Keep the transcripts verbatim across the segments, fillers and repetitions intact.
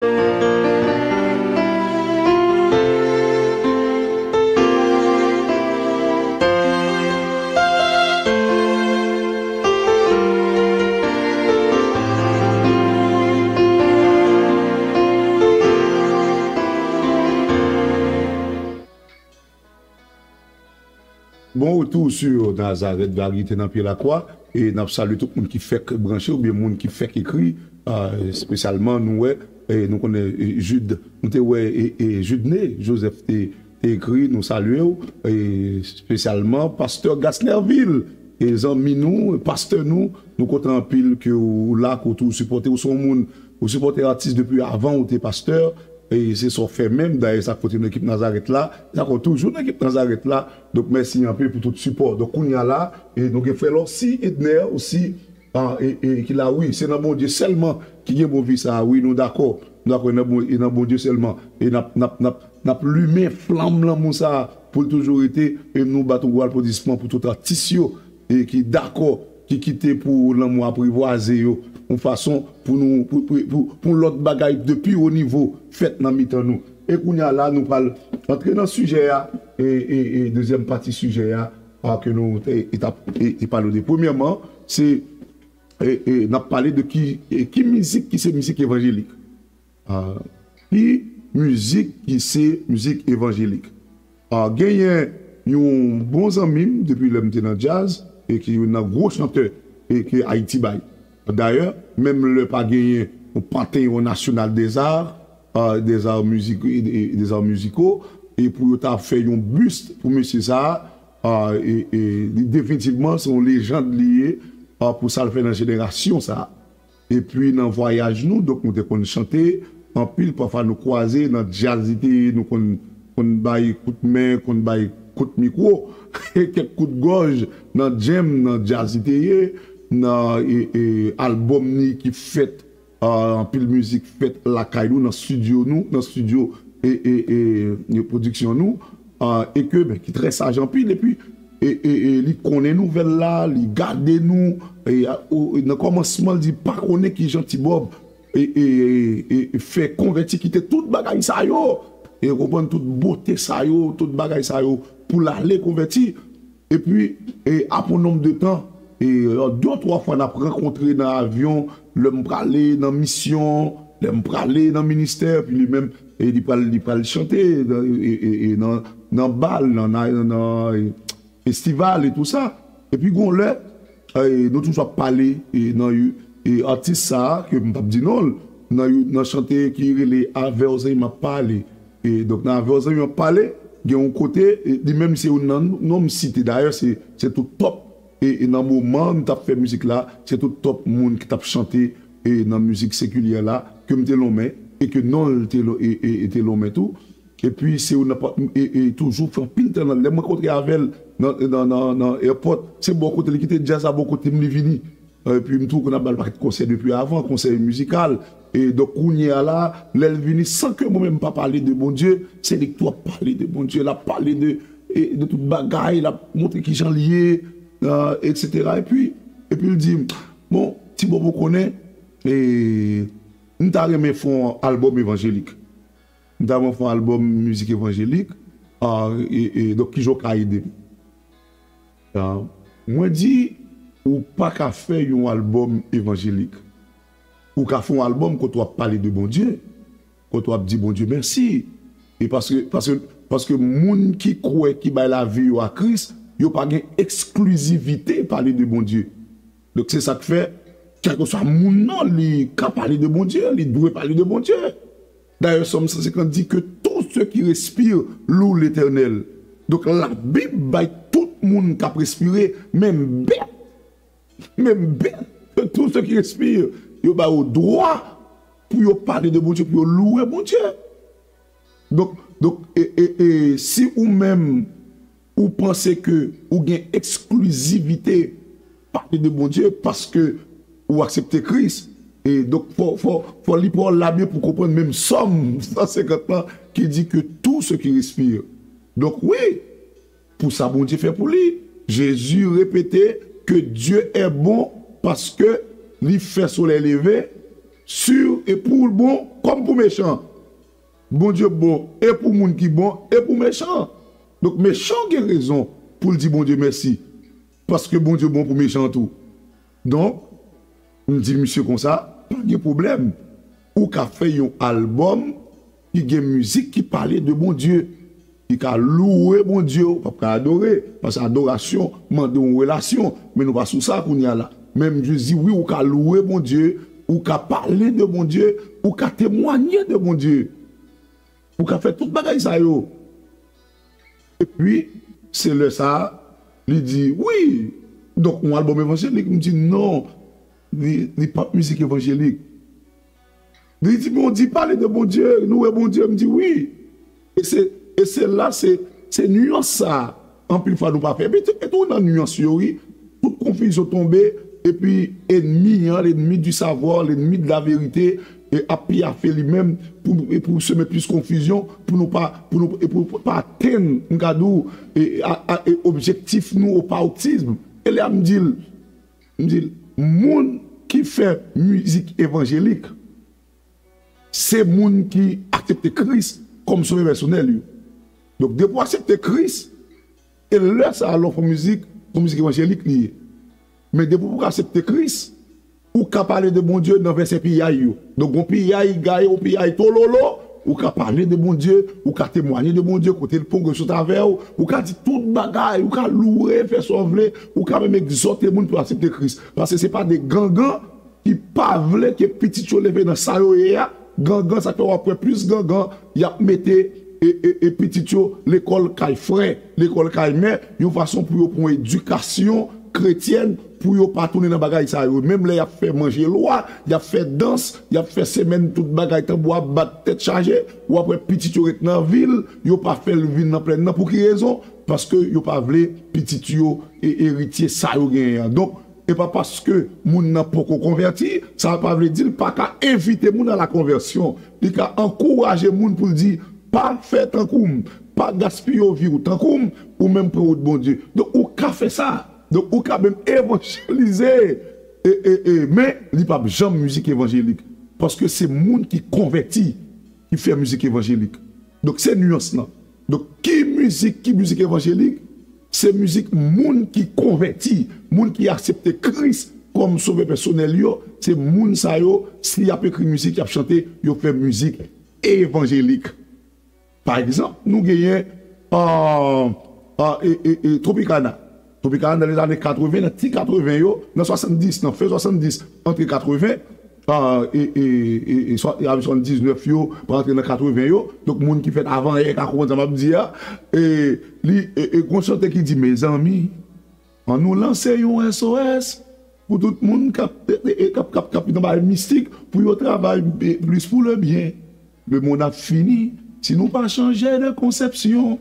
Bon retour sur Nazareth, Variété nan pye lakwa. E n ap salye tout moun ki fèk branche oubyen moun ki fèk ekri. Ah, espesyalman, nou wè, e nou konnen, e, Jude, nou te wè, e, e, Judne Joseph te, te ekri, nou salye w. E espesyalman, pastè Gasnerville, e zanmi nou, pastè nou, nou kontan anpil ke w la, ke w toujou sipòte. Ou se yon moun, ou sipòte atis depi avan ou te pastè. E se sa w fè menm. Dayè, sa k pote nou ekip Nazareth la. Sa k toujou nan ekip Nazareth la. Donk, mèsi anpil pou tout sipò. Donk, kounye a la, e nou gen frè Lorcy Edner osi, ah, e, e, ki la, wi. Se nan Bondye sèlman ki gen bon vi sa a, wi, nou dakò. Nou dakò, e nan Bon-, e nan Bondye sèlman. E n ap, n ap, n ap, n ap limen flanm lanmou sa a pou l toujou rete. E nou bat yon gwo aplodisman pou tout atis yo e ki dakò, ki kite pou lanmou aprizwaze yo, yon fason pou nou, pou, pou, pou, pou lòt bagay de pi wo nivo fèt nan mitan nou. E kounye a la, nou pral antre nan sijè a, e, e, e dezyèm pati sijè a, a, ke nou te, e, t ap, e, e pale de. Premyèman, se, e, e, n ap pale de ki, e, ki mizik ki se mizik evanjelik. Ah, ki mizik ki se mizik evanjelik. Ah, genyen yon bon zanmi m depi lè m te nan djaz, e ki youn nan gwo chantè, e ke Ayiti bay. Dayè, menm lè pa genyen yon Panthéon National des Arts, ah, des Arts Music-, e, e, des Arts Musicaux, e pou yo ta fè yon bust pou mesye sa a, ah, e, e, li definitivman se yon lejand li ye, ah, pou sa l fè nan jenerasyon sa a. Epi nan vwayaj nou, donk, nou te konn chante anpil, pafwa nou kwaze nan djaz li te ye, nou konn, konn bay kout men, konn bay kout mikwo, kèk kout gòj nan djèm, nan djaz li te ye, nan, e, e, albòm ni ki fèt, ah, anpil mizik fèt lakay nou, nan estidyo nou, nan estidyo, e, e, e, e pwodiksyon nou, ah, e ke, ben, ki trè saj anpil, epi, e, e, e li konnen nouvèl la, li gade nou, e, a, o, nan kòmansman, li di pa konnen kijan Ti Bòb, e, e, e, e fè konvèti, kite tout bagay sa yo, e konprann tout bote sa yo, tout bagay sa yo, pou l ale konvèti. Epi, e, apre yon nonb de tan, e, de twa fwa n ap rankontre nan avyon, lè m prale nan misyon, lè m prale nan ministè, epi li menm, e, li pral, li pral chante, e, e, e, e nan, nan bal, nan, nan, nan, e, festival e tou sa. Epi gon lè, e, nou toujou ap pale, e, nan, e, atis sa a, ke m p ap di non l, nan, nan chante ki rele Avè w zanmi m ap pale. E donk, nan Avè w zanmi m ap pale, gen yon kote, e, li menm se youn nan non m site. Dayè, se, se tout top. E, e nan moman m t ap fè mizik la, se tout top moun ki t ap chante, e, nan mizik sekilyè la, ke m te lonmen, e ke non l te lo-, e, e, e te lonmen tou. Epi, se youn nan pa-, e, e toujou fè anpil tan nan, lè m rankontre avè l nan, nan, nan, nan airport, se bò kote li kite djaz la, bò kote m li vini. Epi m tou konn ap ba l pakèt konsèy depi avan, konsèy mizikal. E donk kounye a la, lè l vini, san ke mwen menm m pa pale de Bondye, se li k tou ap pale de Bondye, l ap pale de, e, de tout bagay, l ap montre kijan l ye, e, etsetera. Epi, epi l di m, bon, Ti Bòb, ou konnen, e, m ta renmen fè yon albòm evanjelik. M ta renmen fè yon albòm mizik evanjelik. A, e, e, donk, kijan w ka ede m? A, mwen di, ou pa ka fè yon albòm evanjelik. Ou ka fè yon albòm kote w ap pale de Bondye, kote w ap di Bondye mèsi. E paske, paske, paske moun ki kwè, ki bay lavi yo a Kris, yo pa gen eksklizivite pale de Bondye. Donk, se sa k fè, kèlkeswa moun nan, li ka pale de Bondye, li dwe pale de Bondye. Dayè, Sòm san senkant di que tout ce qui respire loue l'Éternel. Donk, Labib bay tout moun k ap respire, menm bèt, menm bèt, tout ce qui respire, yo ba yo dwa pou yo pale de Bondye, pou yo louwe Bondye. Donk, donk, e, e, e, si ou menm, ou panse ke ou gen eksklizivite pale de Bondye paske ou aksepte Kris. E donk, fò, fò, fò li pawòl la byen pou konprann menm Sòm san senkant lan ki di que tout ce qui respire. Donk, wi, pou sa Bondye fè pou li. Jezi repete que Dieu est bon paske li fè solèy leve sur e pou bon kòm pou mechan. Bondye bon e pou moun ki bon e pou mechan. Donk, mechan gen rezon pou l di Bondye mèsi, paske Bondye bon pou mechan tou. Donk, m di misye konsa, pa gen pwoblèm. Ou ka fè yon albòm ki gen mizik ki pale de Bondye. Li ka louwe Bondye, ou p ap ka adore, paske adorasyon mande yon relasyon, men nou pa sou sa kounye a la. Men m jis di, wi, ou ka louwe Bondye, ou ka pale de Bondye, ou ka temwanye de Bondye. Ou ka fè tout bagay sa yo. Epi, se lè sa a, li di, wi, donk, yon albòm evanjelik. M di, non, li, li p ap mizik evanjelik. Li di, Bondye, pale de Bondye, louwe Bondye. M di, wi. E se, e se la, se, se nyans sa a, anpil fwa nou pa fè. Epi, e tou nan nyans yo, wi, tout konfizyon tonbe, epi enmi an, l'ennemi du savoir, l'ennemi de la vérité, e ap piyafe li menm pou, e pou seme plis konfizyon, pou nou pa, pou nou, e pou pa atenn, m ka di w, e, a, a, e objektif nou, o pa otism. E lè a m di l, m di l, moun ki fè mizik evanjelik, se moun ki aksepte Kris kòm sovè pèsonèl yo. Donk, depi w aksepte Kris, e lè sa a, lè w fè mizik, yon mizik evanjelik li ye. Men depi w aksepte Kris, ou ka pale de Bondye nan vèsè piyay yo. Donk, yon piyay gaye, yon piyay tololo, ou ka pale de Bondye, ou ka temwanye de Bondye, kote l pwogrese atravè w, ou ka di tout bagay, ou ka louwe, fè sa w vle, ou ka menm egzòte moun pou aksepte Kris. Paske se pa de gangan ki pa vle ke pitit yo leve nan sa yo ye a, gangan, sa k fè w ap wè plis gangan, y ap mete e, e, e pitit yo lekòl kay frè, lekòl kay mè, yon fason pou yo pran yon edikasyon kretyèn, pou yo pa tounen nan bagay sa yo. Menm lè y ap fè manje lwa, y ap fè dans, y ap fè semèn tout bagay, tanbou ap bat, tèt chaje, w ap wè pitit yo ret nan vil, yo pa fè l vin nan plèn nan. Pou ki rezon? Paske yo pa vle pitit yo e eritye sa yo genyen an. Donk, e pa paske moun nan poko konvèti, sa pa vle di l pa ka envite moun a la konvèsyon. Li ka ankouraje moun pou l di, pa fè tankou m, pa gaspiye vi w tankou m, ou menm pran wout Bondye. Donk, ou ka fè sa. Donk, ou ka menm evanjelize, e, e, e, men li p ap janm mizik evanjelik. Paske se moun ki konvèti ki fè mizik evanjelik. Donk, se nyans lan. Donk, ki mizik, ki mizik evanjelik? Se mizik moun ki konvèti, moun ki aksepte Kris kòm sovè pèsonèl yo. Se moun sa yo, si y ap ekri mizik, y ap chante, yo fè mizik evanjelik. Pa egzanp, nou genyen, ah, ah, e, e, e, Tropicana. Tropicana nan lèzane katreven, nan ti katreven yo, nan swasanndis, nan fen swasanndis, antre katreven, ah, e, e, e, e, swa-, e, swasanndisnèf yo, pou antre nan katreven yo. Donk, moun ki fèt avan yè ka konprann sa m ap di a. E, li, e, e, gon chante ki di, mezanmi, ann nou lanse yon S O S pou tout moun k ap, e, e, k ap, k ap, k ap nan bagay mistik, pou yo travay, e, plis pou le byen. Le mond ap fini si nou pa chanje de konsepsyon.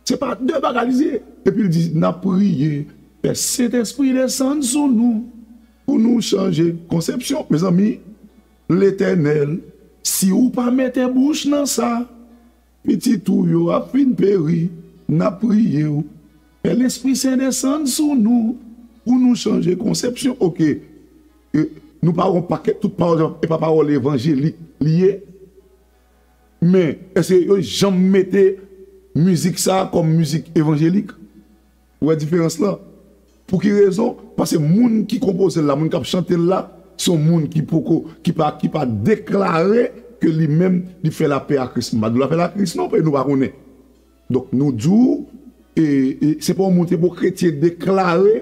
Se pa de bagay li ye. Epi l di, n ap priye, fè Sentespri desann sou nou, pou nou chanje konsepsyon. Mezanmi, Letènèl, si ou pa mete bouch nan sa, pitit ou yo ap fin peri. N ap priye w, fè Lespri Sen desann sou nou, pou nou chanje konsepsyon. Oke, e, nou pa wè yon pakèt tout pawòl, e pa pawòl evanjelik li ye. Men, èske yo janm mete mizik sa a kòm mizik evanjelik? Ou wè diferans lan? Pou ki rezon? Paske moun ki konpoze l la, moun k ap chante l la, se yon moun ki poko, ki pa, ki pa deklare ke li menm, li fè lapè a Kris. M pa di w lapè a Kris non, paske nou pa konnen. Donk, nou di w, e, e, se pa yon moun, se pa yon kretyen deklare,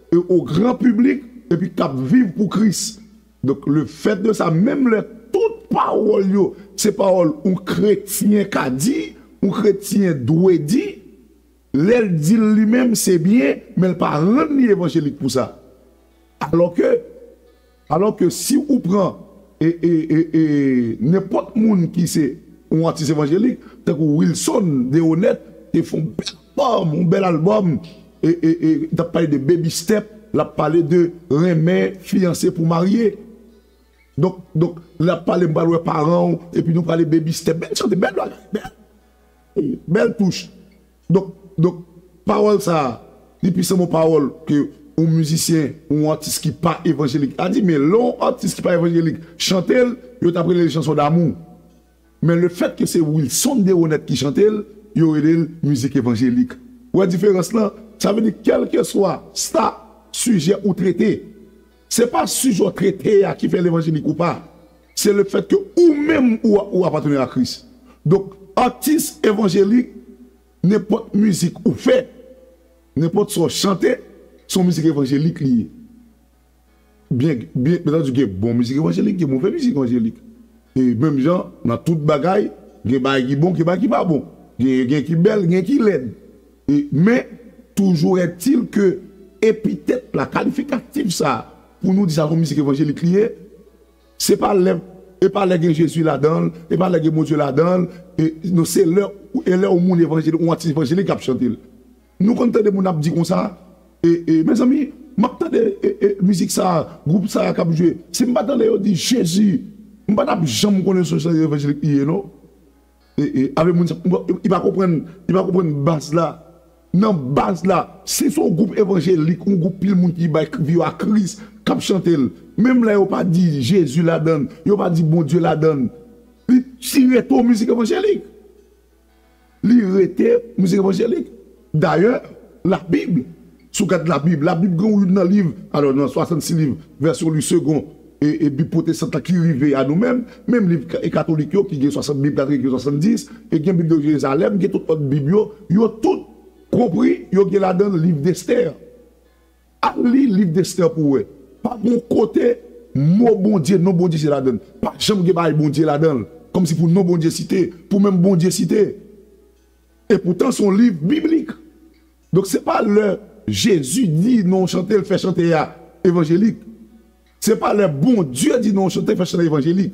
e, o gran piblik, epi k ap viv pou Kris. Donk, le fèt de sa, menm lè tout pawòl yo, se pawòl yon kretyen ka di, yon kretyen dwe di, lè l di l li menm, se byen, men l pa rann li evanjelik pou sa. Alò ke, alò ke si ou pran, e, e, e, e, nenpòt moun ki se yon atis evanjelik, tankou Wilson Deronette, te fè yon bèl albòm, yon bèl albòm, e, e, e, t ap pale de baby step, l ap pale de renmen, fiyanse pou marye. Donk, donk, l ap pale, m pral wè paran w, epi nou pale baby step. Bèl chante, bèl bagay, bèl, bèl touch. Donk, donk, pawòl sa a, li plis yon pawòl ke yon mizisyen, yon atis ki pa evanjelik. A di, men lè yon atis ki pa evanjelik chante l, yo t ap rele l chanson damou. Men le fèt ke se Wilson Deronette ki chante l, yo rele l mizik evanjelik. Ou wè diferans lan? Sa vle di, kèlkeswa sta, sijè ou trete, se pa sijè w trete a ki fè l evanjelik ou pa. Se le fèt ke ou menm ou, ou apateni a Kris. Donk, atis evanjelik, nenpòt mizik ou fè, nenpòt sa w chante, se yon mizik evanjelik li ye. Byen, byen, byen antandi, gen bon mizik evanjelik, gen move mizik evanjelik. E menm jan, nan tout bagay, gen bagay ki bon, gen bagay ki pa bon. Gen, gen ki bèl, gen ki lèd. E, men, toujou ètil ke epitèt la, kalifikatif sa, pou nou di sa se yon mizik evanjelik li ye, se pa lè, e pa lè gen Jezi ladan l, e pa lè gen Bondye ladan l, e, non, se lè, e lè yon moun evanjelik, yon atis evanjelik k ap chante l. Nou konn tande moun ap di konsa, e, e, mezanmi, m ap tande, e, e, mizik sa, gwoup sa k ap jwe. Si m pa tande yo di Jezi, m pa t ap janm konnen se yon chante evanjelik li ye, non. E, e, avè moun sa, li pa konprann, li pa konprann baz la. Nan baz la, si se yon gwoup evanjelik, yon gwoup pil moun ki bay vi yo a Kris, k ap chante l, menm lè yo pa di Jezi ladan l, yo pa di Bondye ladan l, li, li rete yon mizik evanjelik. Li rete mizik evanjelik. Dayè, Labib, si w gad Labib, Labib gen youn nan liv, alò nan swasannsis liv, vèsyon Louis Segond, e, e Bib pwotestan an ki rive a nou menm, menm liv ka-, e katolik yo ki gen swasant, Bib katolik yo swasanndis, e gen Bib de Jerizalèm, gen tout lòt Bib yo, yo tout konpri, yo gen ladan l liv Destè. Al li liv Destè pou w wè. Pa gen yon kote mo Bondye, non Bondye se ladan l. Pa janm gen bagay Bondye ladan l. Kòmsi pou non Bondye site, pou menm Bondye site. E poutan, se yon liv biblik. Donk, se pa lè Jezi di nan yon chante, l fè chante a evanjelik. Se pa lè Bondye di nan yon chante, l fè chante evanjelik.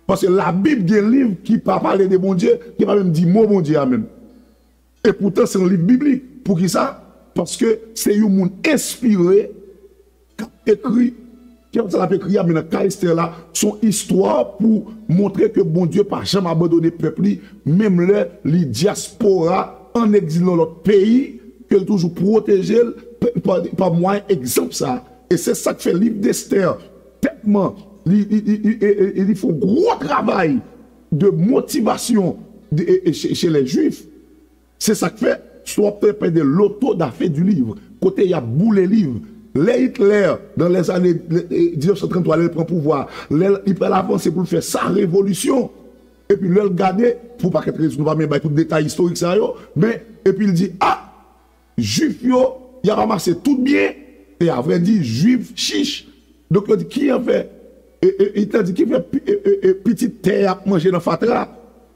Paske Labib gen liv ki pa pale de Bondye, ki pa menm di mo Bondye a menm. E poutan, se yon liv biblik. Poukisa? Paske se yon moun enspire k ap ekri. Kèlkeswa sa l ap ekri a, men nan ka Estè la, se yon istwa pou montre ke Bondye pa janm abandone pèp li, menm lè li dyaspora, ann egzil nan lòt peyi, ke l toujou pwoteje l pa, pa, pa mwayen egzanp sa a. E se sa k fè liv Destè, tèlman li, li, li, li, e, e, e li fè yon gwo travay de motivasyon de, e, e, chez, chez les Juifs. Se sa k fè, si w ap pale de l'auto-da-fé du livre, kote y ap boule liv. Lè Hitler, dans les années, e, diznèf san tranntwa, lè l pran pouvwa, lè l, li pral avanse pou l fè sa revolisyon. Epi lè l gade, pou pakèt rezon, nou pa menm bay tout detay istorik sa yo, men, epi l di, a, Jwif yo, y ap anmase tout byen, e avrèdi, Jwif chich. Donk, yo di, ki an fè, e, e, Hitler di, ki fè pi-, e, e, e, pitit tè a ap manje nan fatra,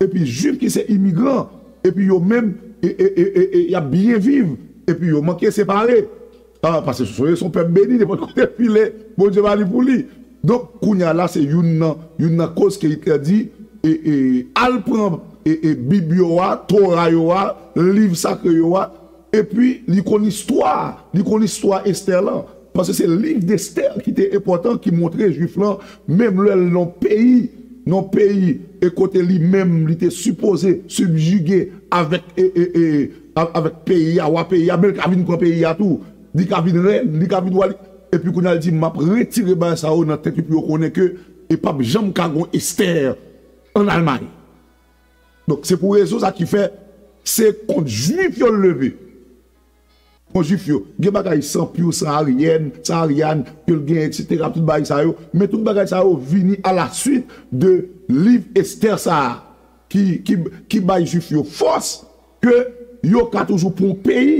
epi Jwif ki se imigran, epi yo menm, e, e, e, e, e, y ap byen viv, epi yo manke separe. A, paske se, se yon pèp beni, nenpòt kote file, Bondye ba li pou li. Donk, kounye a la, se youn nan, youn nan koz ke Hitler di, e, e, al pran, e, e, Bib yo a, Tora yo a, liv sakre yo a, epi li konn istwa, li konn istwa Estè lan. Paske se liv Destè ki te enpòtan, ki montre Jwif lan, menm lè l nan peyi, nan peyi, e kote li menm, li te sipoze sibjige avèk, e, e, e, a-, avèk peyi a, wa peyi a, men l ka vin pran peyi a tou. Li ka vin rèn, li ka vin wa. Epi kounye a, l di, m ap retire bagay sa yo nan tèt yo pou yo konnen ke e p ap janm ka gon Estè ann Almay. Donk, se pou rezon sa ki fè se kont Jwif yo l leve. Kont Jwif yo. Gen bagay san piu, san aryèn, san aryàn, ke l gen, etsetera, tout bagay sa yo. Men tout bagay sa yo vini a la suit de liv Estè sa a, ki, ki, ki bay Jwif yo fòs ke yo ka toujou pran yon peyi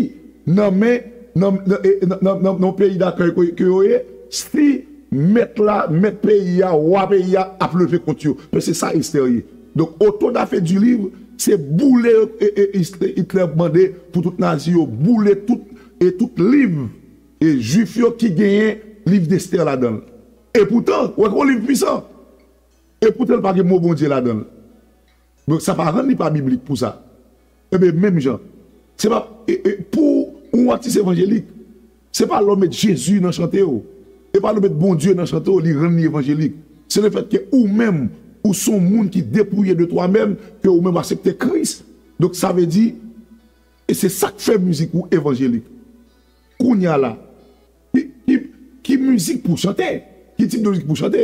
nan men, nan, nan, e, nan, nan, nan, nan peyi dakèy ke, ke yo ye, si mèt la, mèt peyi a, wa peyi a ap leve kont yo. Paske se sa Estè ye. Donk, auto-da-fé du livre, se boule, e, e, Hit-, Hitler mande pou tout nazi yo boule tout, e tout liv, e Jwif yo ki genyen liv Destè ladan l. E poutan, w wè ke yon liv pwisan. E poutan, l pa gen mo Bondye ladan l. Donk, sa pa rann li pa biblik pou sa. Ebyen, menm jan, se pa, e, e, pou yon atis evanjelik, se pa lè w met Jezi nan chante w, e pa lè w met Bondye nan chante w, li rann li evanjelik. Se lefètke ou menm, ou se yon moun ki depouye de twa menm, ke ou menm aksepte Kris. Donk, sa vle di, e se sa k fè mizik ou evanjelik. Kounye a la, mizik pou chante. Ki tip de mizik pou chante?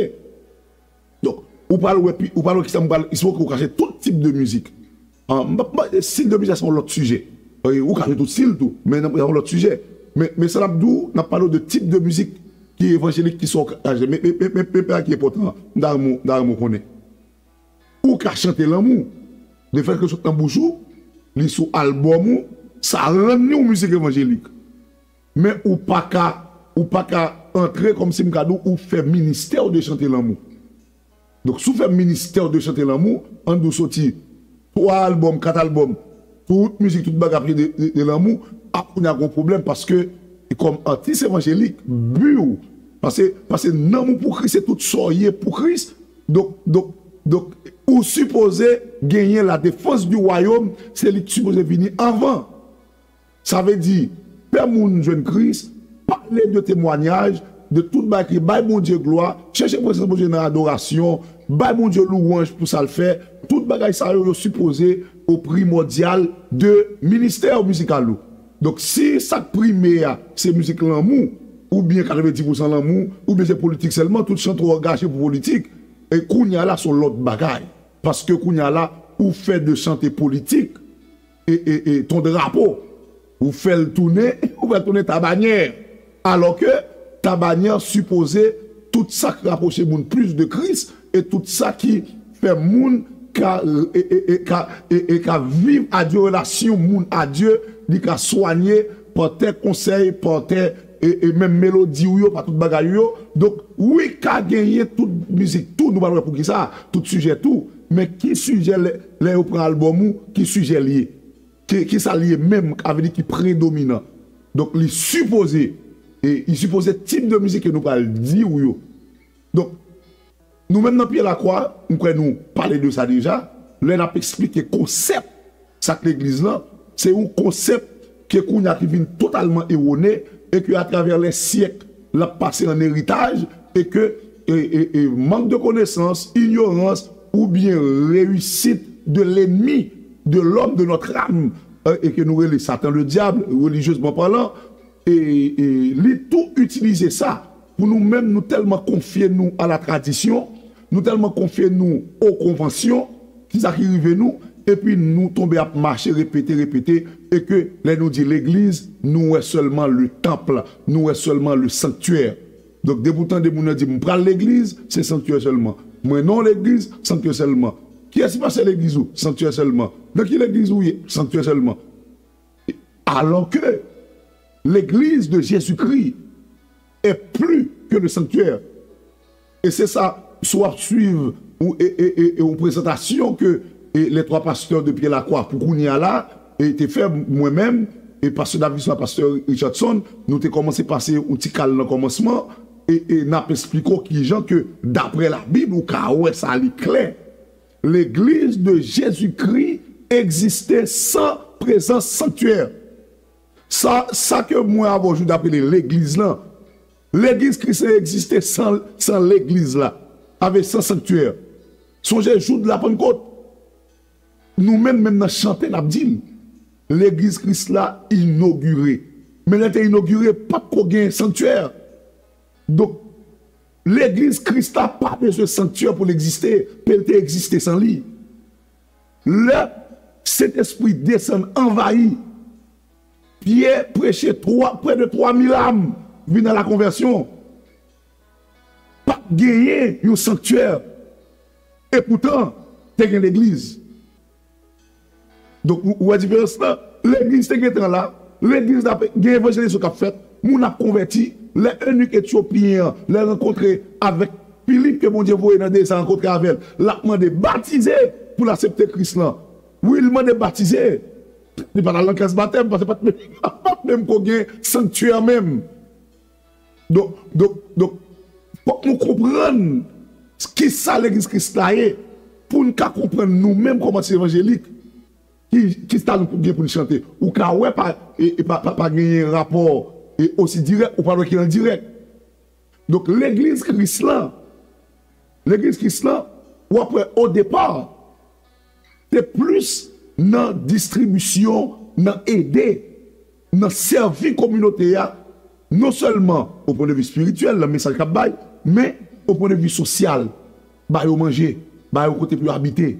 Donk, ou pral wè, pi- ou pral wè ki sa m pral esplike ou kache tout tip de mizik. An, m p ap- m p- stil de mizik, se yon lòt sijè. E ou kache tout stil tou, men nan yon lòt sijè. Men, men sa n ap di w, n ap pale w de tip de mizik ki evanjelik, ki sa w kache. Men, men, men, men, men, men ki enpòtan, m ta renmen w- m ta renmen w konnen. Ou ka chante lanmou. Lefètke l sot nan bouch ou, li sou albòm ou, sa rann li yon mizik evanjelik. Men ou pa ka, ou pa ka antre kòmsi m ka di w, ou fè ministè w de chante lanmou. Donk, si w fè ministè w de chante lanmou, ann di w soti twa albòm, kat albòm, tout mizik, tout bagay ap pale de, de, de lanmou, ap kounye a gon pwoblèm paske e kòm atis evanjelik, bi w, paske, paske nanm ou pou Kris, se tout sa w ye pou Kris. Donk, donk, donk, ou sipoze genyen la défense du royaume, se li ki sipoze vini anvan. Sa vle di, fè moun jwenn Kris, pale de temwanyaj, de tout bagay ki bay Bondye glwa, chèche prezans Bondye nan adorasyon, bay Bondye louwanj pou sa l fè. Tout bagay sa yo, yo sipoze o primòdyal de ministè mizikal ou. Donk, si sa k prime a, se mizik lanmou, oubyen katrevenndis pousan lanmou, oubyen se politik sèlman, tout chante w angaje pou politik, e kounye a la, se yon lòt bagay. Paske kounye a la, ou fè de chante politik, e, e, e, ton drapo. Ou fè l tounen, ou fè l tounen ta banyè. Alò ke ta banyè sipoze tout sa k rapwoche moun plis de Kris e tout sa ki fè moun ka, e, e, e, ka, e, e ka viv a Dye, relasyon moun a Dye, li ka swanye pa tè konsèy, pa tè, e, e menm melodi w yo, pa tout bagay ou yo. Donk, wi, ka genyen tout mizik tou, nou pral wè poukisa, tout sijè tou. Men ki sijè lè, lè yo pran albòm ou, ki sijè l ye? Ki, ki sa l ye menm, avè di ki predominan? Donk, li sipoze, e, li sipoze tip de mizik ke nou pral di w yo. Donk, nou menm nan Pyè Lakwa, m kwè nou pale de sa deja, lè n ap eksplike konsèp sa k legliz lan, se yon konsèp ke kounye a ki vin totalman ewone e ke atravè lè syèk, l ap pase an eritaj e ke, e, e, e, mank de konesans, inyorans oubyen reyisit de lennmi de lòm, de notre âme, e, e ke nou rele Satan, le diable, relijyezman palan, e, e li tou itilize sa pou nou menm, nou tèlman konfye nou a la tradisyon, nou tèlman konfye nou o konvansyon, ki sa ki rive nou, epi nou tonbe ap mache, repete, repete, e ke lè nou di legliz, nou wè sèlman le temple, nou wè sèlman le sanctuaire. Donk, depi w tande moun nan di, "M pral legliz," se sanktyè sèlman. "Mwen nan legliz," sanktyè sèlman. "Kiyès ki pastè legliz ou?" Sanktyè sèlman. "Nan ki legliz ou ye?" Sanktyè sèlman. Alors que l'église de Jésus-Christ est plus que le sanctuaire. E se sa, si w ap swiv ou, e, e, e, e yon prezantasyon ke, e, les trois pasteurs de Pyè Lakwa pou kounye a la, e te fè mwen menm, e pastè Davidson ak pastè Richardson, nou te kòmanse pase yon ti kal nan kòmansman, e, e n ap esplike w kijan ke, daprè Labib, ou ka wè sa li klè. Legliz de Jezikri egziste san prezans sanktyè. Sa, sa ke mwen avè w jodi ap rele legliz lan, legliz Kris lan egziste san, san legliz la, avè san sanktyè. Sonje jou de la Pannkot, nou menm, menm nan chante, n ap di l, legliz Kris la inogire. Men lè l te inogire, pa t ko gen sanktyè. Donk, legliz Kris la pa bezwen sanktyè pou l egziste, pou l te egziste san li. Lè Sentespri desann anvayi Pyè, preche twa, près de twa mil âmes vin a la konvèsyon. Pa t genyen yon sanktyè. E poutan, te gen legliz. Donk, ou, ou wè diferans lan? Legliz te gentan la. Legliz la, gen evanjelizasyon k ap fèt. Moun ap konvèti. Lè enik etyopyen an, lè l rankontre avèk Filip ke Bondye voye nan dezè a rankontre avè l, l ap mande batize pou l aksepte Kris lan. Wi, l mande batize. Li pa t al nan klas batèm, paske pa t menm, pa t menm ko gen sanktyè menm. Donk, donk, donk, fòk nou konprann kisa legliz Kris la ye, pou n ka konprann nou menm kòm atis evanjelik, ki, kisa nou gen pou n chante. Ou ka wè pa, e, e pa, pa, pa genyen rapò, e, osi dirèk, ou pa wè ki endirèk. Donk, legliz Kris lan, legliz Kris lan, w ap wè o depa, te plis nan distribisyon, nan ede, nan sèvi kominote a, Non sèlman o pwen de vi espirityèl, nan mesaj k ap bay, men o pwen de vi sosyal. Ba yo manje, ba yo kote pou yo abite.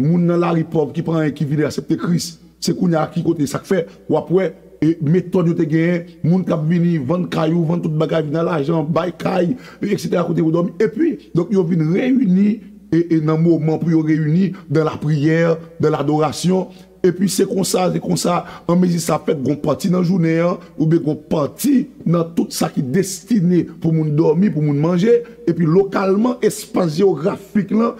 Moun nan lari pòv ki pa anyen ki vin aksepte Kris, se kounye a ki kote sa k fè w ap wè e metòd yo te genyen, moun k ap vini vann kay ou, vann tout bagay, vin nan lajan, bay kay, etsetera, kote pou dòmi. Epi, donk, yo vin reyini e, e nan moman pou yo reyini dan lapriyè, dan ladorasyon. Epi se konsa, se konsa, an mezi sa fèt, gon pati nan jounen an, oubyen gon pati nan tout sa ki destine pou moun dòmi, pou moun manje, epi lokalman, espas jewografik lan,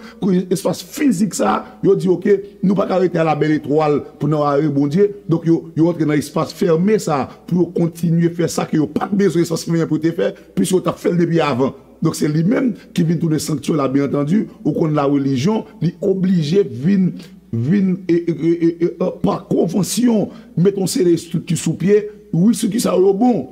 espas fizik sa, yo di, oke, nou pa ka rete a la bèl etwal pou n adore Bondye. Donk, yo, yo antre nan espas fèmen sa pou yo kontinye fè sa ke yo pa t bezwen espas fèmen an pou yo te fè, piske yo t ap fè l depi avan. Donk, se li menm ki vin tounen sanktyè la, byen antandi, ou konn la relijyon, li oblije vin, vin, e, e, e, e, e, pa konvansyon, met yon seri estrikti sou pye, wi, estrikti sa yo bon.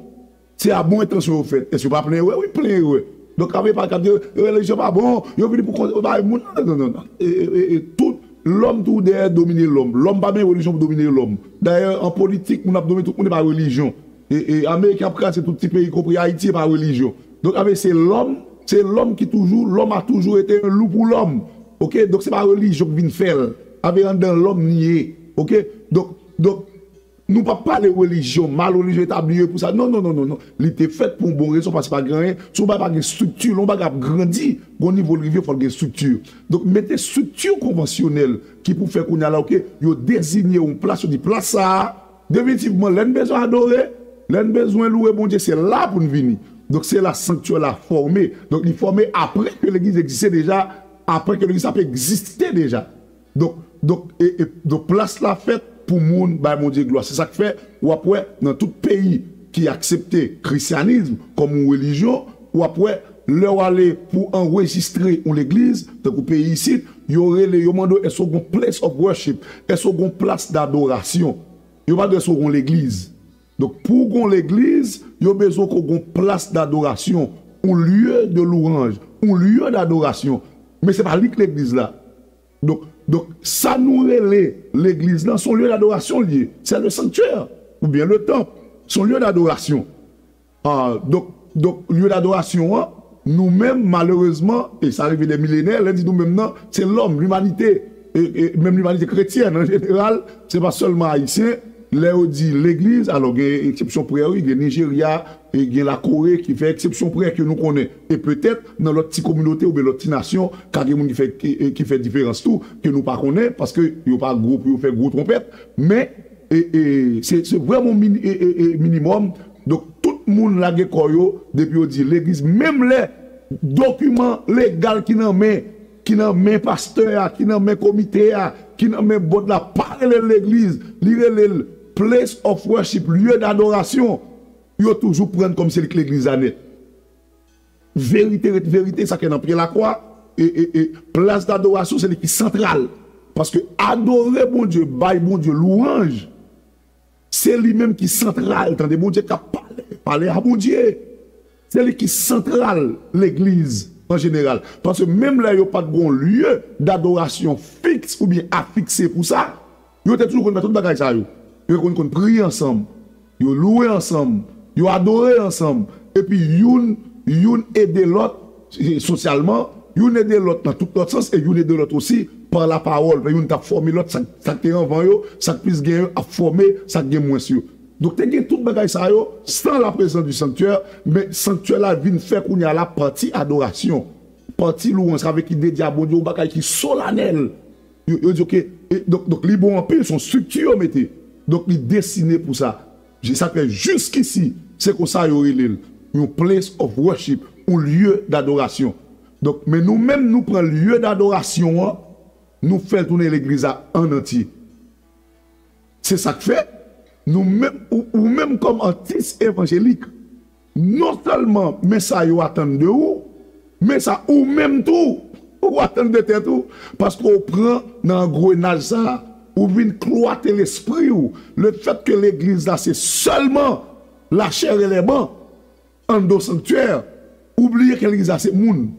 Se a bon entansyon yo fèt. Èske yo pa plen erè? Wi, plen erè. Donk, ave pa kap di relijyon pa bon, yo vini pou kont bay moun. Non, non, non, non. E, e, e, e, tout lòm tou dèyè domine lòm. Lòm pa gen relijyon pou domine lòm. Dayè, an politik, moun ap domine tout moun, e pa relijyon. E, e, Ameriken ap kraze tout ti peyi, konpri Ayiti, e pa relijyon. Donk, ave se lòm, se lòm ki toujou, l'homme a toujours été un loup pour l'homme. Oke? Donk, se pa relijyon ki vin fè l. Ave anndan lòm li ye. Oke? Donk, donk, nou p ap pale relijyon mal, relijyon etabli pou sa. Non, non, non, non, non. Li te fèt pou yon bon rezon, paske pa gen anyen. Si yon bagay pa gen estrikti, lè yon bagay ap grandi, gon nivo l rive, fò l gen estrikti. Donk, mete estrikti konvansyonèl ki pou fè kounye a la, oke, yo deziye yon plas, yo di plas sa a, definitivman, lè n bezwen adore, lè n bezwen louwe Bondye, se la pou n vini. Donk, se la sanktyè la fòme. Donk, li fòme apre ke legliz egziste deja, apre ke legliz ap egziste deja. Donk, donk, e, e, donk, plas la fèt pou moun bay Bondye glwa. Se sa k fè, w ap wè, nan tout peyi ki aksepte krisyanis kòm yon relijyon, w ap wè, lè w ale pou anrejistre yon legliz, tankou peyi isit, yo rele, yo mande w, èske w gon place of worship? Èske w gon plas dadorasyon? Yo pa di w èske w gon legliz. Donk, pou w gon legliz, yo bezwen ke w gon plas dadorasyon, un lieu de louange, un lieu d'adoration. Men se pa li k legliz la. Donk, donk, sa nou rele legliz lan, se yon lye dadorasyon l ye. Se le sanctuaire, oubyen le temple. Se yon lye dadorasyon. Ah, donk, donk, lye dadorasyon an, nou menm, malerezman, e sa rive dè milenè, lè n di nou menm nan, se lòm, limanite, e, e menm limanite kretyèn an jeneral, se pa sèlman ayisyen, lè yo di legliz, alò gen eksepsyon prè, wi, gen Nijerya, e gen Lakore ki fè eksepsyon prè ke nou konnen. E petèt, nan lòt ti kominote oubyen lòt ti nasyon, ka gen moun ki fè, ki, ki fè diferans tou, ke nou pa konnen, paske yo pa gwo pou yo fè gwo twonpèt, men, e, e, se, se vrèman mini-, e, e, e, minimòm. Donk, tout moun lage kò yo, depi yo di legliz, menm lè dokiman legal ki nan men, ki nan men pastè a, ki nan men komite a, ki nan men bòd la, pa rele l legliz, li rele l place of worship, lieu d'adoration. Yo toujou pran l kòm se li k legliz la nèt. Verite ret verite, sa k nan pye lakwa, e, e, e plas dadorasyon, se li ki santral. Paske adore Bondye, bay Bondye lwanj, se li menm ki santral. Tande Bondye k ap pale, pale a Bondye. Se li ki santral legliz an jeneral. Paske menm lè yo pa t gon lye dadorasyon fiks oubyen afikse pou sa, yo te toujou konn fè tout bagay sa yo. Yo konn, konn priye ansanm, yo louwe ansanm, yo adore ansanm. Epi youn, youn ede lòt, e, sosyalman, youn ede lòt nan tout lòt sans, e youn ede lòt osi pa lapawòl. Youn t ap fòme lòt, sa, sa k te anvan yo, sa k plis gen yo ap fòme sa k gen mwens yo. Donk, te gen tout bagay sa yo, san la prezans di sanktyè, men sanktyè la vin fè kounye a la pati adorasyon, pati louwanj, sa vle ki dedye a Bondye, yon bagay ki solanèl. Yo, yo di, oke, e, donk, donk, li bon anpil, se yon estrikti yo mete. Donk, li destine pou sa. E sa k fè jiskisi, se konsa yo rele l, yon place of worship, yon lye dadorasyon. Donk, men nou menm, nou pran lye dadorasyon an, nou fè l tounen legliz la an antye. Se sa k fè, nou menm, ou, ou menm kòm atis evanjelik, non sèlman men sa yo atann de ou, men sa ou menm tou, ou atann de tèt ou, paske ou pran nan angrenaj sa a, ou vin klwate lespri w, lefètke legliz la se sèlman lachè e lèban, anndan yon sanktyè, ou bliye ke legliz la se moun.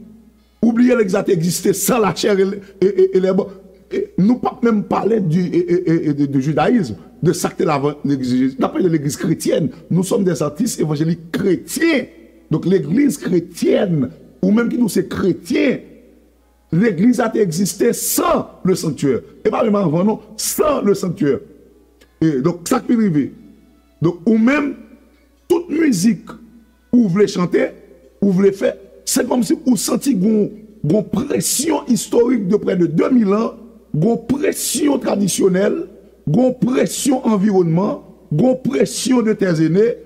Ou bliye legliz la te egziste san lachè e, e, e, e lèban. E nou p ap menm pale di, e, e, e, e, de, de jidayizm, de sa k te lavan legliz de Jezi. N ap pale de legliz kretyèn. Nous sommes des artistes évangéliques chrétiens. Donk, legliz kretyèn, ou menm ki di w se kretyen, legliz la te egziste san le sanctuaire. E pa menm avan, non, san le sanctuaire. E donk, sa k vin rive? Donk, ou menm, tout mizik ou vle chante, ou vle fè, se kòmsi ou santi gon, gon presyon istorik de près de deux mille ans, gon presyon tradisyonèl, gon presyon anviwònman, gon presyon de tes aînés,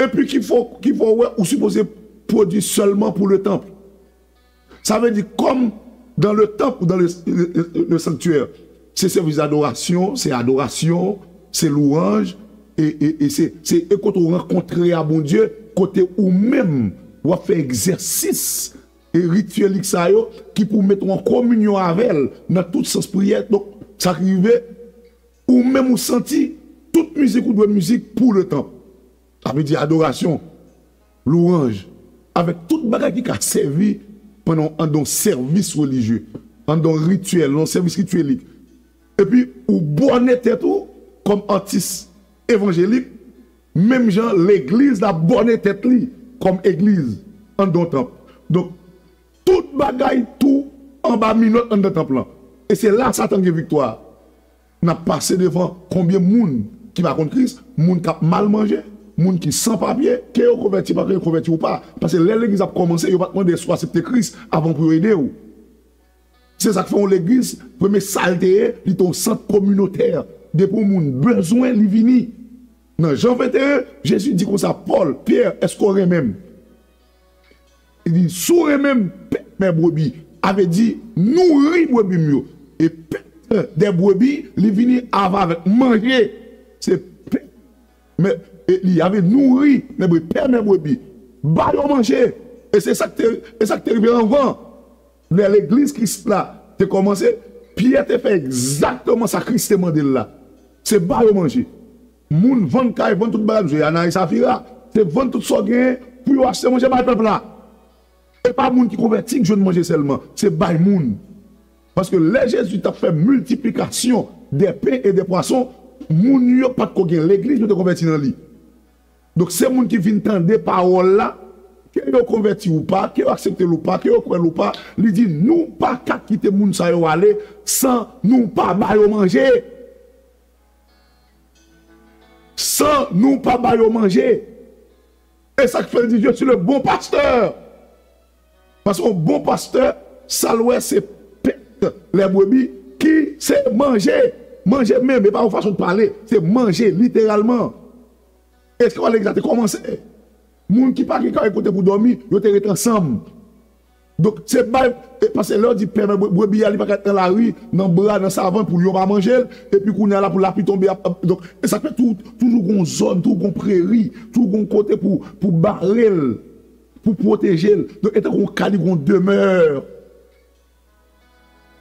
epi ki fè, ki fè w wè ou sipoze pwodui sèlman pou le temple. Sa vle di, kòm dans le temple ou dans le, le, le, le sanctuaire, se sèvis adorasyon, se adorasyon, se louwanj, e, e, e se, se e kote w rankontre a Bondye, kote ou menm w ap fè egzèsis e rityelik sa yo ki pou mete w an kominyon avè l nan tout sans priyè. Donk, sa k rive, ou menm ou santi tout mizik ou dwe mizik pou le temple. Sa vle di adorasyon, louwanj, avèk tout bagay ki ka sèvi pandan w anndan yon sèvis relijye, anndan yon rityèl, yon sèvis rityelik. Epi ou bòne tèt ou kòm atis evanjelik, menm jan legliz la bòne tèt li kòm egliz anndan yon tanp. Donk, tout bagay tou anba minòt anndan tanp lan. E se la Satan gen viktwa. N ap pase devan konbyen moun ki pa konn Kris, moun k ap mal manje, moun ki san papye, ke yo konvèti pa, ke yo konvèti ou pa. Paske lè legliz ap kòmanse, yo pa t mande èske w aksepte Kris avan pou yo ede w. Se sa k fè yon legliz, premye sa l te ye, li te yon sant kominotè. Depi yon moun bezwen, li vini. Nan Jan venteyen, Jezi di konsa, Pòl, Pyè, èske w renmen m? Li di, si w renmen m, pèt mè brebi. A vle di, nouri brebi m yo. E pèt de brebi, li vini ava avèk manje. Se pèt mè, e li ave nouri mè brebi, pèt mè brebi. Ba yo manje. E se sa k te, e sa k te rive anvan. Lè legliz Kris la te kòmanse, Pyè te fè egzakteman sa Kris te mande l la. Se ba yo manje. Moun vann kay, vann tout bagay, misye Anayis Safira, se vann tout sa w genyen pou yo achte manje bay pèp la. E pa moun ki konvèti k jwenn manje sèlman, se bay moun. Paske lè Jezi t ap fè miltiplikasyon dè pen e dè pwason, moun yo pa t ko gen legliz, yo te konvèti nan li. Donk, se moun ki vin tande pawòl la, ke yo konvèti ou pa, ke yo aksepte l ou pa, ke yo kwè l ou pa, li di, nou pa ka kite moun sa yo ale san nou pa ba yo manje. San nou pa ba yo manje. E sa k fè l di, Je suis le bon pasteur. Paske yon bon pastè, sa l wè se pèt lè brebi ki se manje. Manje menm, e pa yon fason de pale, se manje literalman. E se konsa legliz la te kòmanse. Moun ki pa gen kay kote pou dòmi, yo te ret ansanm. Donk, se bay, e, paske lè yo di pèt mè bre-, brebi a, li pa ka ret nan lari, nan bra, nan savann, pou lyon pa manje l, epi kounye a la, pou lapli tonbe, ap, ap, donk, e sa k fè tou, toujou gon zòn, toujou gon preri, toujou gon kote pou, pou bare l, pou pwoteje l. Donk, e tankou yon ka li gon demè.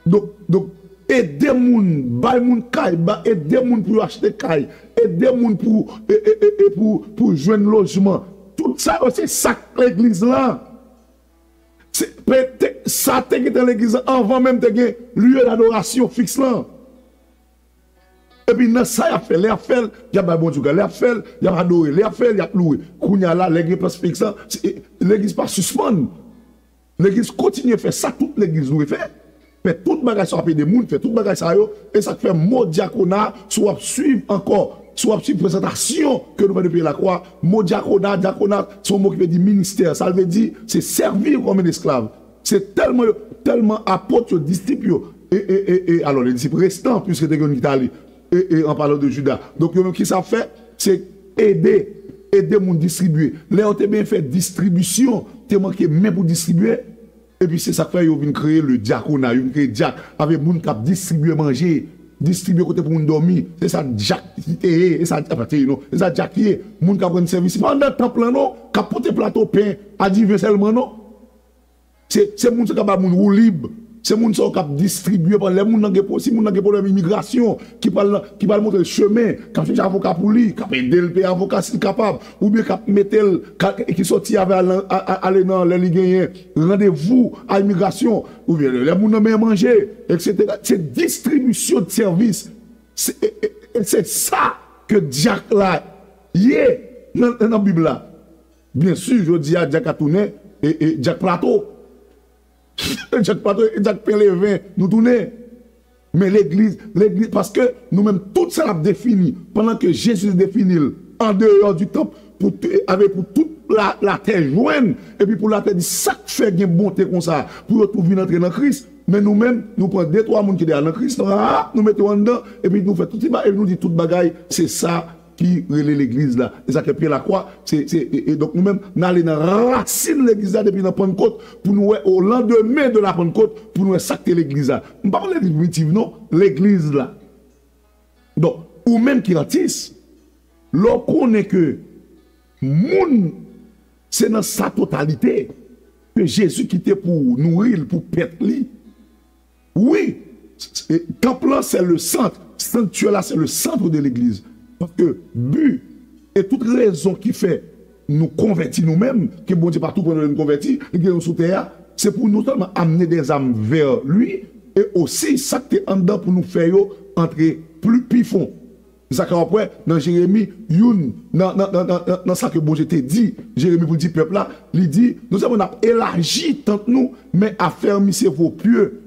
Donk, donk, ede moun, bay moun kay, ba, ede moun pou yo achte kay, ede moun pou, e, e, e, e pou, pou jwenn lojman. Tout sa yo, se sa k legliz lan. Se, pe-, te, sa te gentan legliz lan anvan menm te gen lye dadorasyon fiks lan. Epi nan sa y ap fè, lè y ap fè l, y ap bay Bondye glwa. Lè y ap fè l, y ap adore. Lè y ap fè l, y ap louwe. Kounye a la, lè gen plas fiks lan, se, e, legliz pa sispann. Legliz kontinye fè sa tout legliz dwe fè. Fè tout bagay sa w ap ede moun, fè tout bagay sa yo. E sa k fè mo dyakona, si w ap swiv ankò, si w ap swiv prezantasyon ke nou fè depi lakwa, mo dyakona, dyakona, se yon mo ki vle di ministè. Sa l vle di, se sèvi kòm en esklav. Se tèlman yo, tèlman apot yo, disip yo, e, e, e, e, alò, le disip restan, piske te gen youn ki t ale, e, e, an palan de Jida. Donk, yo menm ki sa fè, se ede, ede moun distribye. Lè yo te byen fè distribisyon, te manke men pou distribye, epi se sa k fè yo vin kreye le dyakona, yo vin kreye dyak, avèk moun k ap distribye manje, distribye kote pou moun dòmi. Se sa dyak te ye, e sa, apa, te ye, non, se sa dyak ye. Moun k ap rann sèvis, se pa anndan tanp lan, non, k ap pote plato pen a diven sèlman, non. Se, se moun sa k ap ba moun woulib, Se moun sa yo k ap distribye, pandan lè moun nan gen, si moun nan gen pwoblèm imigrasyon, ki pral, ki pral montre l chemen, k ap chèche avoka pou li, k ap ede l peye avoka si l kapab, oubyen k ap mete l, ka- ki sòti avè al nan- a- a- ale nan lè li genyen randevou a imigrasyon, oubyen lè moun nan benyen manje, et cetera. Se distribisyon de sèvis. Se e- e- e se sa ke dyak la ye nan, nan Bib la. Byen si, jodi a, dyak a tounen e, e dyak plato. Dyak plato, dyak pen leven, nou tounen. Men legliz, legliz, paske nou menm, tout sa n ap defini, pandan ke Jezi te defini l, an deyò di tanp, pou, avè pou tout la, latè jwenn, epi pou latè di sa k fè gen bonte konsa, pou yo tou vin antre nan Kris. Men nou menm, nou pran de twa moun ki deja nan Kris, nou, ah, nou mete yo anndan, epi nou fè tout ti bagay, epi nou di tout bagay, se sa ki rele legliz la. E sa ke pye lakwa, se, se, e, e donk nou menm, n ale nan rasin legliz la depi nan Pannkot, pou nou wè, o landemen de la Pannkot, pou nou wè sa k te legliz la. M pa pale legliz primitiv, non, legliz la. Donk, ou menm ki atis, lè w konnen ke moun, se nan sa totalite ke Jezi kite pou nouri l, pou pèt li, wi, tanp lan, se le sant, sanktyè la, se le sant de legliz. Paske bi e tout rezon ki fè nou konvèti nou menm, ke Bondye pa tou pran nou lè nou konvèti, li gen nou sou tè a, se pou nou sèlman amene dèzam vè li, e osi sa k te anndan pou nou fè yo antre pli pi fon. Sa k w ap wè nan Jeremi, youn nan, nan, nan, nan, nan sa ke Bondye te di Jeremi pou l di pèp la, li di, non sèlman n ap elaji tant nou, men affermissez vos pieux.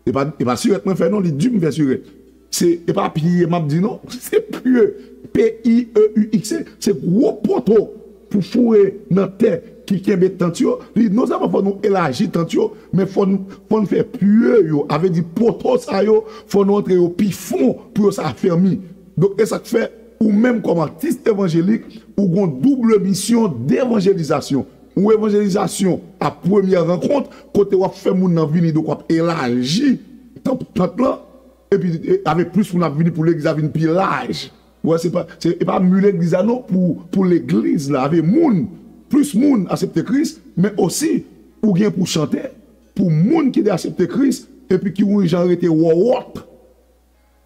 E pa, e pa sirèt mwen fè non, li di m fè sirèt. Se, e pa pye m ap di non, se pieux, P I E U X, se, se gwo poto pou foure nan tè ki kenbe tant yo. Li di non sèlman fò nou elaji tant yo, men fò n, fò n fè pieux yo, a vle di poto sa yo, fò nou antre yo pi fon pou yo sa afèmi. Donk, e sa k fè, ou menm kòm atis evanjelik, ou gon double misyon devanjelizasyon. Ou evanjelizasyon a premyè rankont, kote w ap fè moun nan vini, donk w ap elaji tanp, tant lan, epi e, avèk plis moun ap vini pou legliz la vin pi laj. Ou wè, se pa, se, e pa mi legliz la non, pou, pou legliz la, avèk moun, plis moun aksepte Kris, men osi, ou gen pou chante, pou moun ki te aksepte Kris, epi ki yon jan rete wòwòt.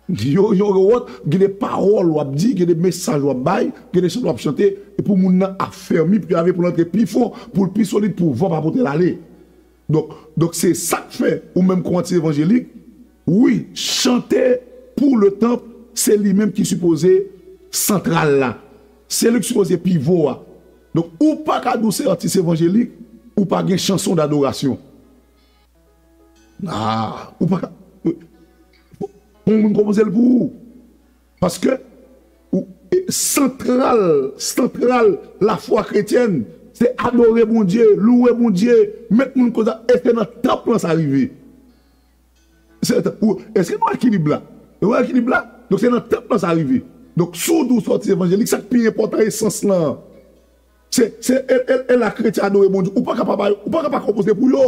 Yo, yo, yo, gen de pawòl w ap di, gen de mesaj w ap bay, gen de chante w ap chante, e pou moun nan afèmi, pou l ave pou l antre pi fon, pou l pi solid, pou van pa pote l ale. Donk, donk se sa k fè, ou menm kòm atis evanjelik, wi, chante pou le tanp, se li menm ki sipoze santral la. Se li ki sipoze pivo a. Donk, ou pa ka di w se atis evanjelik, ou pa gen chanson dadorasyon. Ah, ou pa ka. Pou moun konpoze l pou ou. Paske ou, e, santral, santral lafwa kretyèn, se adore Bondye, louwe Bondye, met moun koze, e se nan tanp lan sa rive. Se, ou, èske nou ekilib la? Nou ekilib la? Donk se nan tanp lan sa rive. Donk si w di w se atis evanjelik, sa k pi enpòtan, esans lan. Se, se, e, e, e la kretyen adore Bondye. Ou pa ka pa bay, ou pa ka pa konpoze pou yo.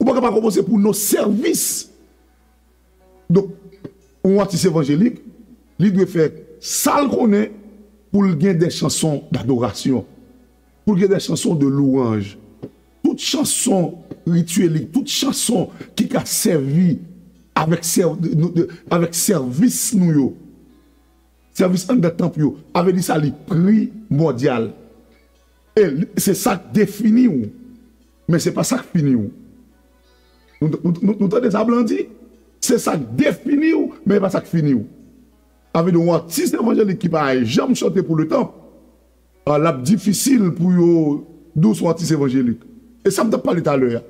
Ou pa ka pa konpoze pou non sèvis. Donk, yon atis evanjelik, li dwe fè sa l konnen pou l gen de chanson dadorasyon, pou l gen de chanson de louwanj. Tout chanson rityelik, tout chanson ki ka sèvi avèk sèv-, nou, de, avèk sèvis nou yo. Sèvis anndan tanp yo, avè di sa li primòdyal. E li, se sa k defini w, men se pa sa k fini w. Nou, nou, nou, nou tande sa Blan di? Se sa k defini w, men e pa sa k fini w. Avè di yon atis evanjelik ki pa janm chante pou le tanp, a, l ap difisil pou yo di w se yon atis evanjelik. E sa m t ap pale talè a.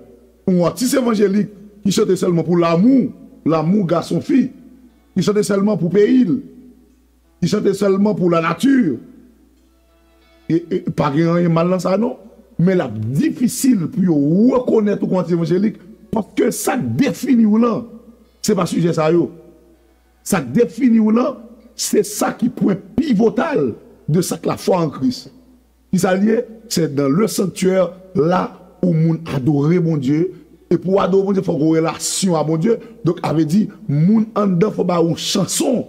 Yon atis evanjelik ki chante sèlman pou lamou, lamou gason fi, ki chante sèlman pou peyi l, ki chante sèlman pou lanati. E, e pa gen anyen mal nan sa non. Men l ap difisil pou yo rekonèt ou kòm atis evanjelik, paske sa k defini w lan, se pa sijè sa yo. Sa k defini w lan, se sa ki pwen pivotal de sa k lafwa an Kris. Ki sa l ye? Se dans le sanctuaire, la où moun adore Bondye. E pou w adore Bondye, fòk ou relasyon a Bondye. Donk, avè di, moun anndan fò ba ou chanson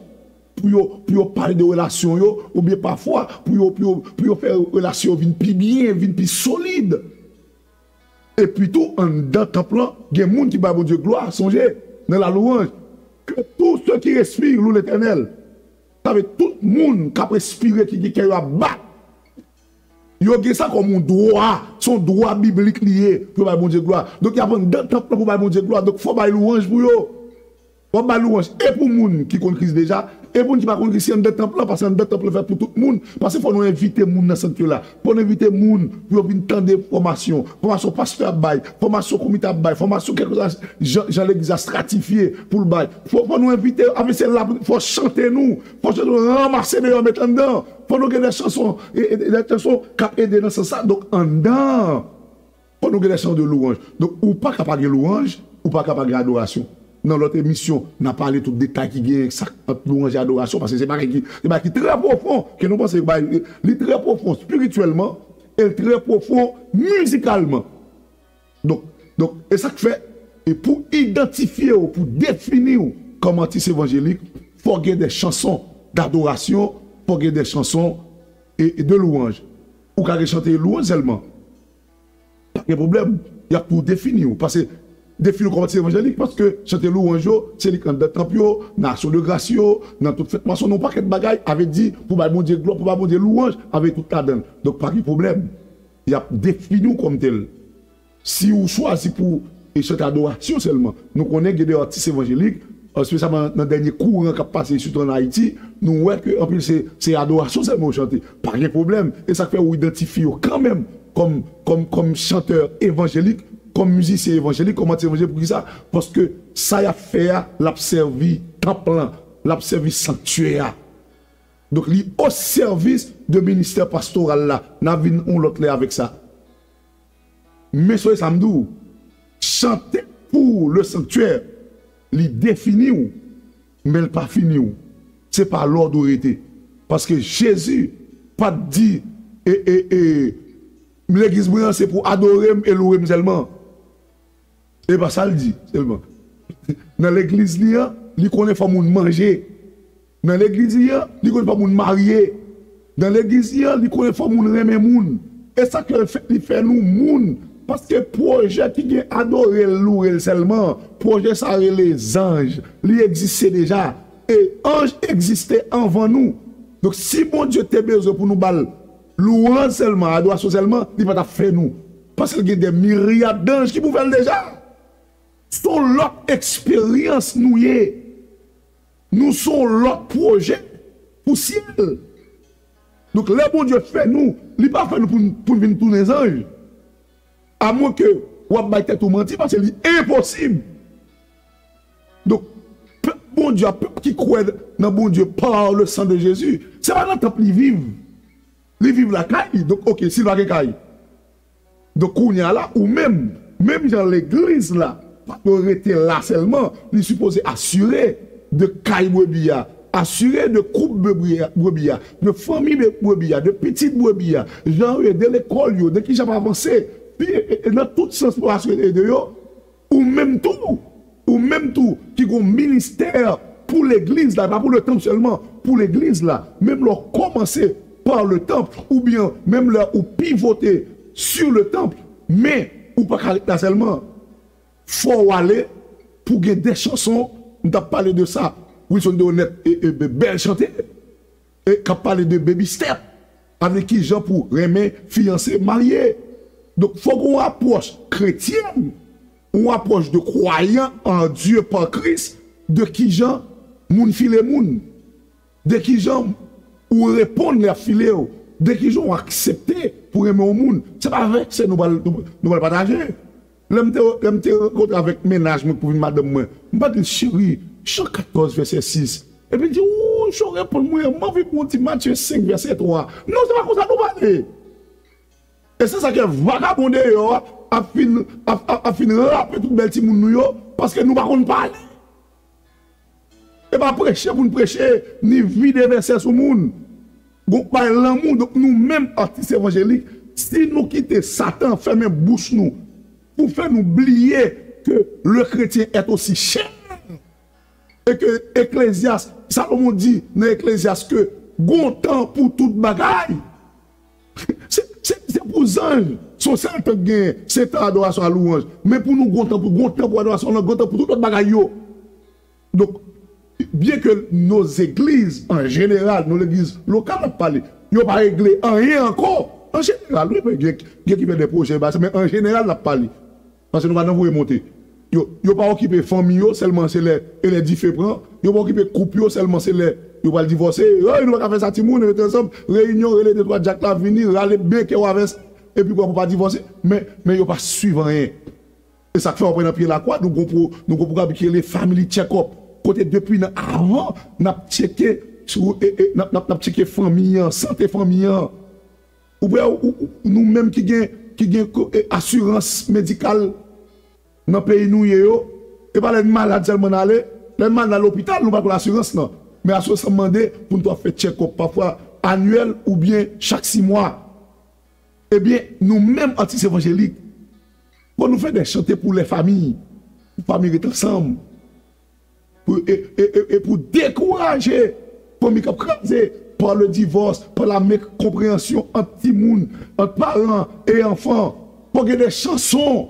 pou yo, pou yo pale de relasyon yo, oubyen pafwa, pou yo, pou yo, pou yo fè relasyon yo vin pi byen, vin pi solid. Epi tou, anndan tanp lan, gen moun ki bay Bondye glwa, sonje, nan lalouwanj. Que tout ce qui respire loue l'Éternel. Sa vle tout moun k ap respire, ki gen kè yo ap bat, yo gen sa kòm yon dwa, se yon dwa biblik li ye pou yo bay Bondye glwa. Donk, y ap anndan tanp lan pou bay Bondye glwa. Donk, fò w bay louwanj pou yo. W ap bay louwanj e pou moun ki konn Kris deja, e pou moun ki pa konn Kris, se anndan tanp lan, paske anndan tanp lan fèt pou tout moun. Paske fò nou envite moun nan sant yo la. Fò nou envite moun pou yo vin tande fòmasyon. Fòmasyon pastè ap bay, fòmasyon komite ap bay, fòmasyon kèlkeswa jan, jan legliz la stratifye pou l bay. Fò, fò nou envite yo, avè se la, fò chante nou, fò chante nou ranmase deyò, met anndan. Fò nou gen de chanson, e, e, de chanson k ap ede nan sans sa. Donk, anndan. Fò nou gen de chan de louwanj. Donk, ou pa ka pa gen louwanj, ou pa ka pa gen adorasyon. Nan lòt emisyon, n a pale tout detay ki gen sa ant louwanj e adorasyon, paske se bagay ki, se bagay ki trè pwofon, ke nou panse bagay, li trè pwofon espirityèlman, e l trè pwofon mizikalman. Donk, donk, e sa k fè, e pou idantifye w, pou defini w kòm atis evanjelik, fò gen de chanson dadorasyon, fò gen de chanson e, e de louwanj. Ou ka gen chante louwanj sèlman. Pa gen pwoblèm. Y ap tou defini w. Paske defini w kòm atis evanjelik, paske chante louwanj yo, se li k anndan tanp yo, nan aksyon de gras yo, nan tout fèt masonn, yon pakèt bagay, avè di, pou bay Bondye glwa, pou bay Bondye louwanj, avè tout ladan l. Donk, pa gen pwoblèm. Y ap defini w kòm tèl. Si w chwazi pou e chante adorasyon sèlman, nou konnen gen de atis evanjelik, espesyalman nan dènye kouran k ap pase sitou ann Ayiti, nou wè ke anpil se, se adorasyon sèlman yo chante. Pa gen pwoblèm. E sa k fè ou idantifye yo kanmenm kòm, kòm, kòm chantè evanjelik, kòm mizisyen evanjelik, kòm atis evanjelik. Poukisa? Paske sa y ap fè a, l ap sèvi tanp lan, l ap sèvi sanktyè a. Donk, li o sèvis de ministè pastoral la. N a vin yon lòt lè avèk sa. Men sonje sa m di w, chante pou le sanctuaire, li defini w, men l pa fini w. Se pa lòd ou rete. Paske Jezi pa t di, e, e, e, legliz mwen an se pou adore m e louwe m sèlman. E pa sa l di sèlman. Nan legliz li an, li konnen fò moun manje. Nan legliz li an, li konnen fò moun marye. Nan legliz li an, li konnen fò moun renmen moun. E sa k fè li fè nou moun. Paske pwojè ki gen adore l, louwe l sèlman, pwojè sa rele zanj. Li egziste deja. E anj egziste anvan nou. Donk, si Bondye te bezwen pou nou ba l louwanj sèlman, adorasyon sèlman, li pa t ap fè nou. Paske l gen de miryad danj ki pou fè l deja. Se yon lòt eksperyans nou ye. Nou se yon lòt pwojè pou syèl. Donk, lè Bondye fè nou, li pa fè nou pou n, pou n vin tounen zanj. Amwen ke w ap bay tèt ou manti, paske li enposib. Donk, pèp Bondye a, pèp ki kwè nan Bondye par le sang de Jésus, se pa nan tanp li viv. Li viv lakay li. Donk, oke, si l pa gen kay. Donk, kounye a la, ou menm, menm jan legliz la, pa dwe rete la sèlman, li sipoze asire de kay brebi a, asire de koup brebi a, brebi a, de fanmi brebi a, de pitit brebi a, jan yo ye, de lekòl yo, de kijan y ap avanse, pi, e, e, nan tout sans pou asire de yo, ou menm tou, ou menm tou, ki gon ministè pou legliz la, pa pou le tanp sèlman, pou legliz la, menm lè w kòmanse par le tanp, oubyen menm lè ou pivote sur le tanp, men ou pa ka ret la sèlman. Fò w ale pou gen de chanson, m t ap pale de sa, Wilson Deronette, e, e, bèl chante, e, k ap pale de baby step, avèk kijan pou renmen, fiyanse, marye. Donk, fò gen yon apwòch kretyèn, yon apwòch de croyant en Dieu par Christ, de kijan moun file moun, de kijan ou reponn lè y ap file w, de kijan ou aksepte pou renmen yon moun. Se pa vèsè nou pral, nou, nou pral pataje. Lè m te, lè m te rankontre avèk mennaj mwen pou vin madanm mwen, m pa di l, "Cheri, Jan katòz vèsè sis." Epi l di, "Ou, jan w reponn mwen an, m anvi pou w di Matye senk vèsè twa." Non, se pa konsa nou pale. E se sa ke vakabon deyò a ap fin, ap, ap, ap fin rape tout bèl timoun nou yo, paske nou pa konn pale. E pa preche pou n preche, ni vide vèsè sou moun. Gon bay lanmou, donk nou menm atis evanjelik, si nou kite Satan fèmen bouch nou pou fè nou bliye ke le chrétien est aussi chair, e ke Eklezyas, Salomon di nan Eklezyas ke gon tan pou tout bagay. Se, se, se pou zanj, se yon sèl tan k genyen, se tan adorasyon a lwanj. Men pou nou gon tan pou, gon tan pou adorasyon, gon tan pou tout lòt bagay yo. Donk, byen ke nos églises, an jeneral, nos legliz lokal n ap pale, yo pa regle anyen ankò. An jeneral, wi, gen, gen ki fè de pwojè, men an jeneral n ap pale. Paske nou pa nan voye monte. Yo, yo pa okipe fanmi yo, sèlman se lè, e lè dife pran. Yo pa okipe koup yo, sèlman se lè yo pral divòse. Hey, nou pa ka fè sa, timoun, rete ansanm. Reyinyon, rele de twa dyak la, vini, rale byen kè w avè sa. Epi pou pa divòse. Men, men yo pa swiv anyen. E sa k fè w ap wè nan pye lakwa, nou gon pwo-, nou gon pwogram ki rele Family Check-up. Kote depi nan avan, n ap tcheke sou, e, e, n ap, n ap, n ap tcheke fanmi an, sante fanmi an. Ou wè, ou, ou, nou menm ki gen, ki gen ko-, e, asirans medikal nan peyi nou ye yo, e pa lè n malad sèlman n ale, lè n malad n al lopital, nou pa pran asirans lan. Men asirans lan mande pou n t ap fè check-up pafwa anyèl oubyen chak sis mwa. Ebyen, nou menm atis evanjelik, fò nou fè de chante pou lè fanmi, pou fanmi ret ansanm. Pou, e, e, e, e pou dekouraje fanmi k ap kraze pa le divòs, pa la menk konpreyansyon ant timoun, ant paran e anfan. Fò gen de chanson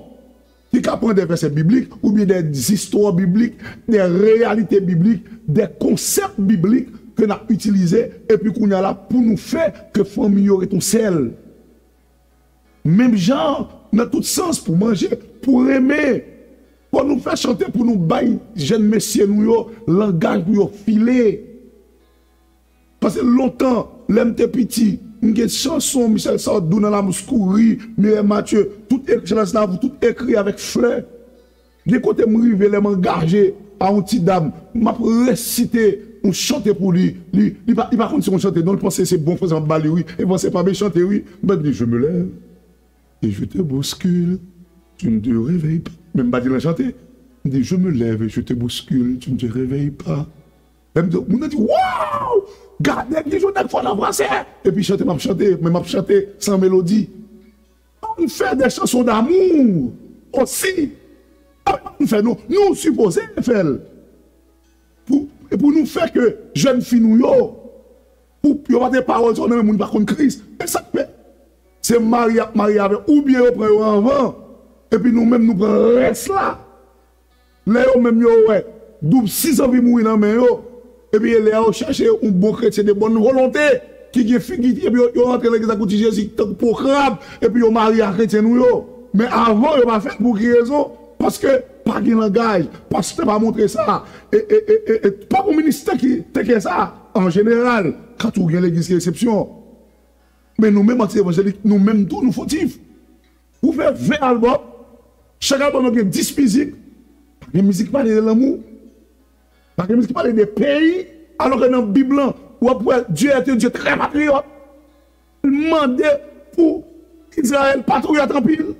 ki ka pran de vèsè biblik oubyen de zistwa biblik, de reyalite biblik, de konsèp biblik ke n ap itilize, epi kounye a la pou nou fè ke fanmi yo ret yon sèl. Menm jan, nan tout sans, pou manje, pou renmen. Fò nou fè chante pou nou bay jèn mesye nou yo langaj pou yo file. Paske lontan, lè m te piti, m gen chanson Michel Sardou, Nan Lamous Kouri, Mireille Mathieu, tout ek-, Charles Aznavour, tout ekri avèk flè. Gen kote m rive lè m angaje a yon ti dam, m ap resite yon chante pou li. Li, li pa, li pa konn se yon chante, non, li panse se bon franse m ap ba li, wi. E franse pa byen chante, wi. M di, je me lève et je te bouscule, tu ne te réveilles pas. Men m pa di l an chante. M di, je me lève et je te bouscule, tu ne te réveilles pas. Lè m di, moun nan di, waw! Gade ki jan nèg fò nan franse! Epi chante m ap chante, men m ap chante san melodi. Ann fè de chanson damou osi. Ann fè, nou, nou sipoze fè l. Pou, e pou nou fè ke jèn fi nou yo, pou yo pa te pawòl sa yo nan men moun pa konn Kris. E sa k fè? Se mari ap marye avè, oubyen yo pran yo anvan, epi nou menm nou pran rès la. Lè yo menm yo wè doub sis anvi mouri nan men yo, epi lè yo chache yon bon kretyen de bòn volonte, ki gen figi, epi yo, yo rantre legliz ak yon ti Jezi tankou po krab, epi yo marye ak kretyen nou yo. Men avan, yo pa fè l pou ki rezon? Paske pa gen langaj, pastè pa montre sa, e, e, e, e, e pa pou ministè ki teke sa, an jeneral, kantou gen legliz ki eksepsyon. Men nou menm, atis evanjelik, nou menm tou, nou fotif. Ou fè ven albòm, chak albòm yo gen dis mizik, pa gen mizik ki pale de lanmou, pa gen mizik ki pale de peyi, alò ke nan Bib lan, w ap wè Dye est un Dieu très patriyòt. L mande pou Izrayèl patriyòt anpil.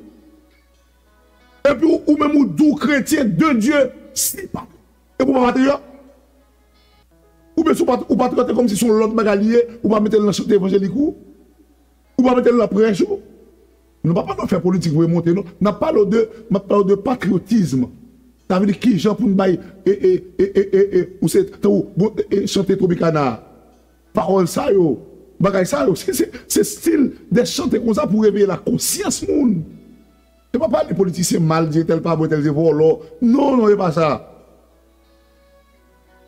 Epi ou, ou menm ou di w kretyen de Dye, si pa, epi w pa patriyòt. Oubyen si w pa, ou patriyòt, e kòmsi se yon lòt bagay li ye, ou pa mete l nan chante evanjelik ou, ou pa mete l nan prèch ou. Nou pa pale w fè politik voye monte, non. N ap pale w de, m ap pale w de patriyotism. Sa vle di kijan pou n bay, e, e, ou se, tankou, bon, e, e, chante Tropicana a. Pawòl sa yo, bagay sa yo, se, se, se stil de chante konsa pou reveye lakonsyans moun. Se pa pale politisyen mal, di entèl pa bon, entèl se vòlò. Non, non, e pa sa.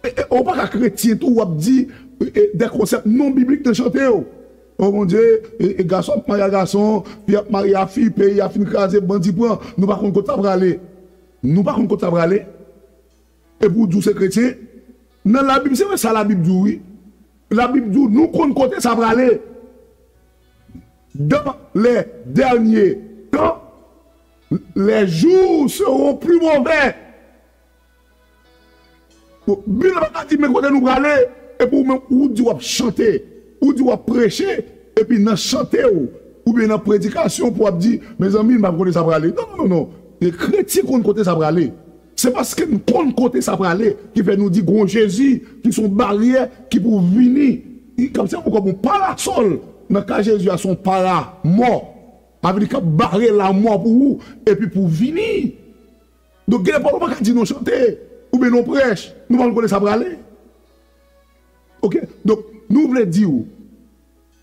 E, e, ou pa ka kretyen tou, w ap di, e, e, de konsèp non biblik nan chante w. O Bondye, e, e, gason ap marye a gason, fi ap marye a fi, peyi a fin kraze, bandi pran, nou pa konn kot sa prale. Nou pa konn kot sa prale. Epi w di w se kretyen. Nan Labib, se vre sa Labib di w, wi. Labib di w, nou konn kote sa prale. Dans les derniers temps, les jours seront plus mauvais. Bon, Bib la pa ka di men kote nou prale, epi ou menm, ou di w ap chante, ou di w ap preche, epi nan chante w, oubyen nan predikasyon pou w ap di, mezanmi, m pa konn kote sa prale. Non, non, non, non. E kretyen konn kote sa prale. Se paske n konn kote sa prale, ki fè nou di gon Jezi, ki se yon baryè, ki pou vini. Li kòmsi yon, kòm yon parasòl. Nan ka Jezi a, se yon para mò. Sa vle di k ap bare lamò pou ou, epi pou vini. Donk, gen lè pawòl ou pa ka di nan chante, oubyen nan prèch, nou pa konn kote sa prale. Oke? Donk, nou vle di w,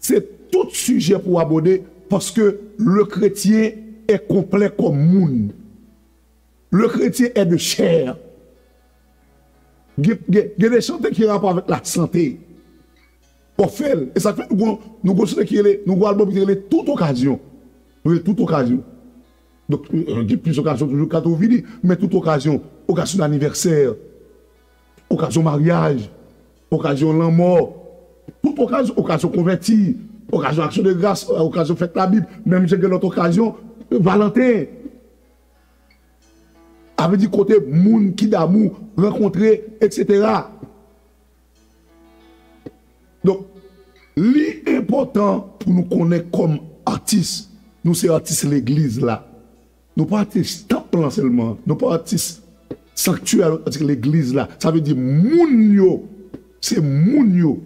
se tout sijè pou w abòde, Paske le chrétien est complet comme moun. Le chrétien est de chair. Gen, gen, gen de chante ki gen rapò avèk lasante. Ou fè l. E sa k fè nou gon, nou gon chante ki rele, nou gon albòm ki rele Tout Okazyon. Nou rele Tout Okazyon. Donk, gen plis okazyon toujou ka tou vini, men tout okazyon, okazyon anivèsè, okazyon maryaj, okazyon lanmò, tout okazyon, okazyon konvèti, okazyon aksyon de gras, okazyon fèt Labib, menm jan gen lòt okazyon, Valanten. A vle di kote moun ki damou rankontre, etsetera. Donk, li enpòtan pou nou konnen kòm atis, nou se atis legliz la. Nou pa atis tanp lan sèlman, nou pa atis sanktyè, atis legliz la. Sa vle di moun yo, se moun yo.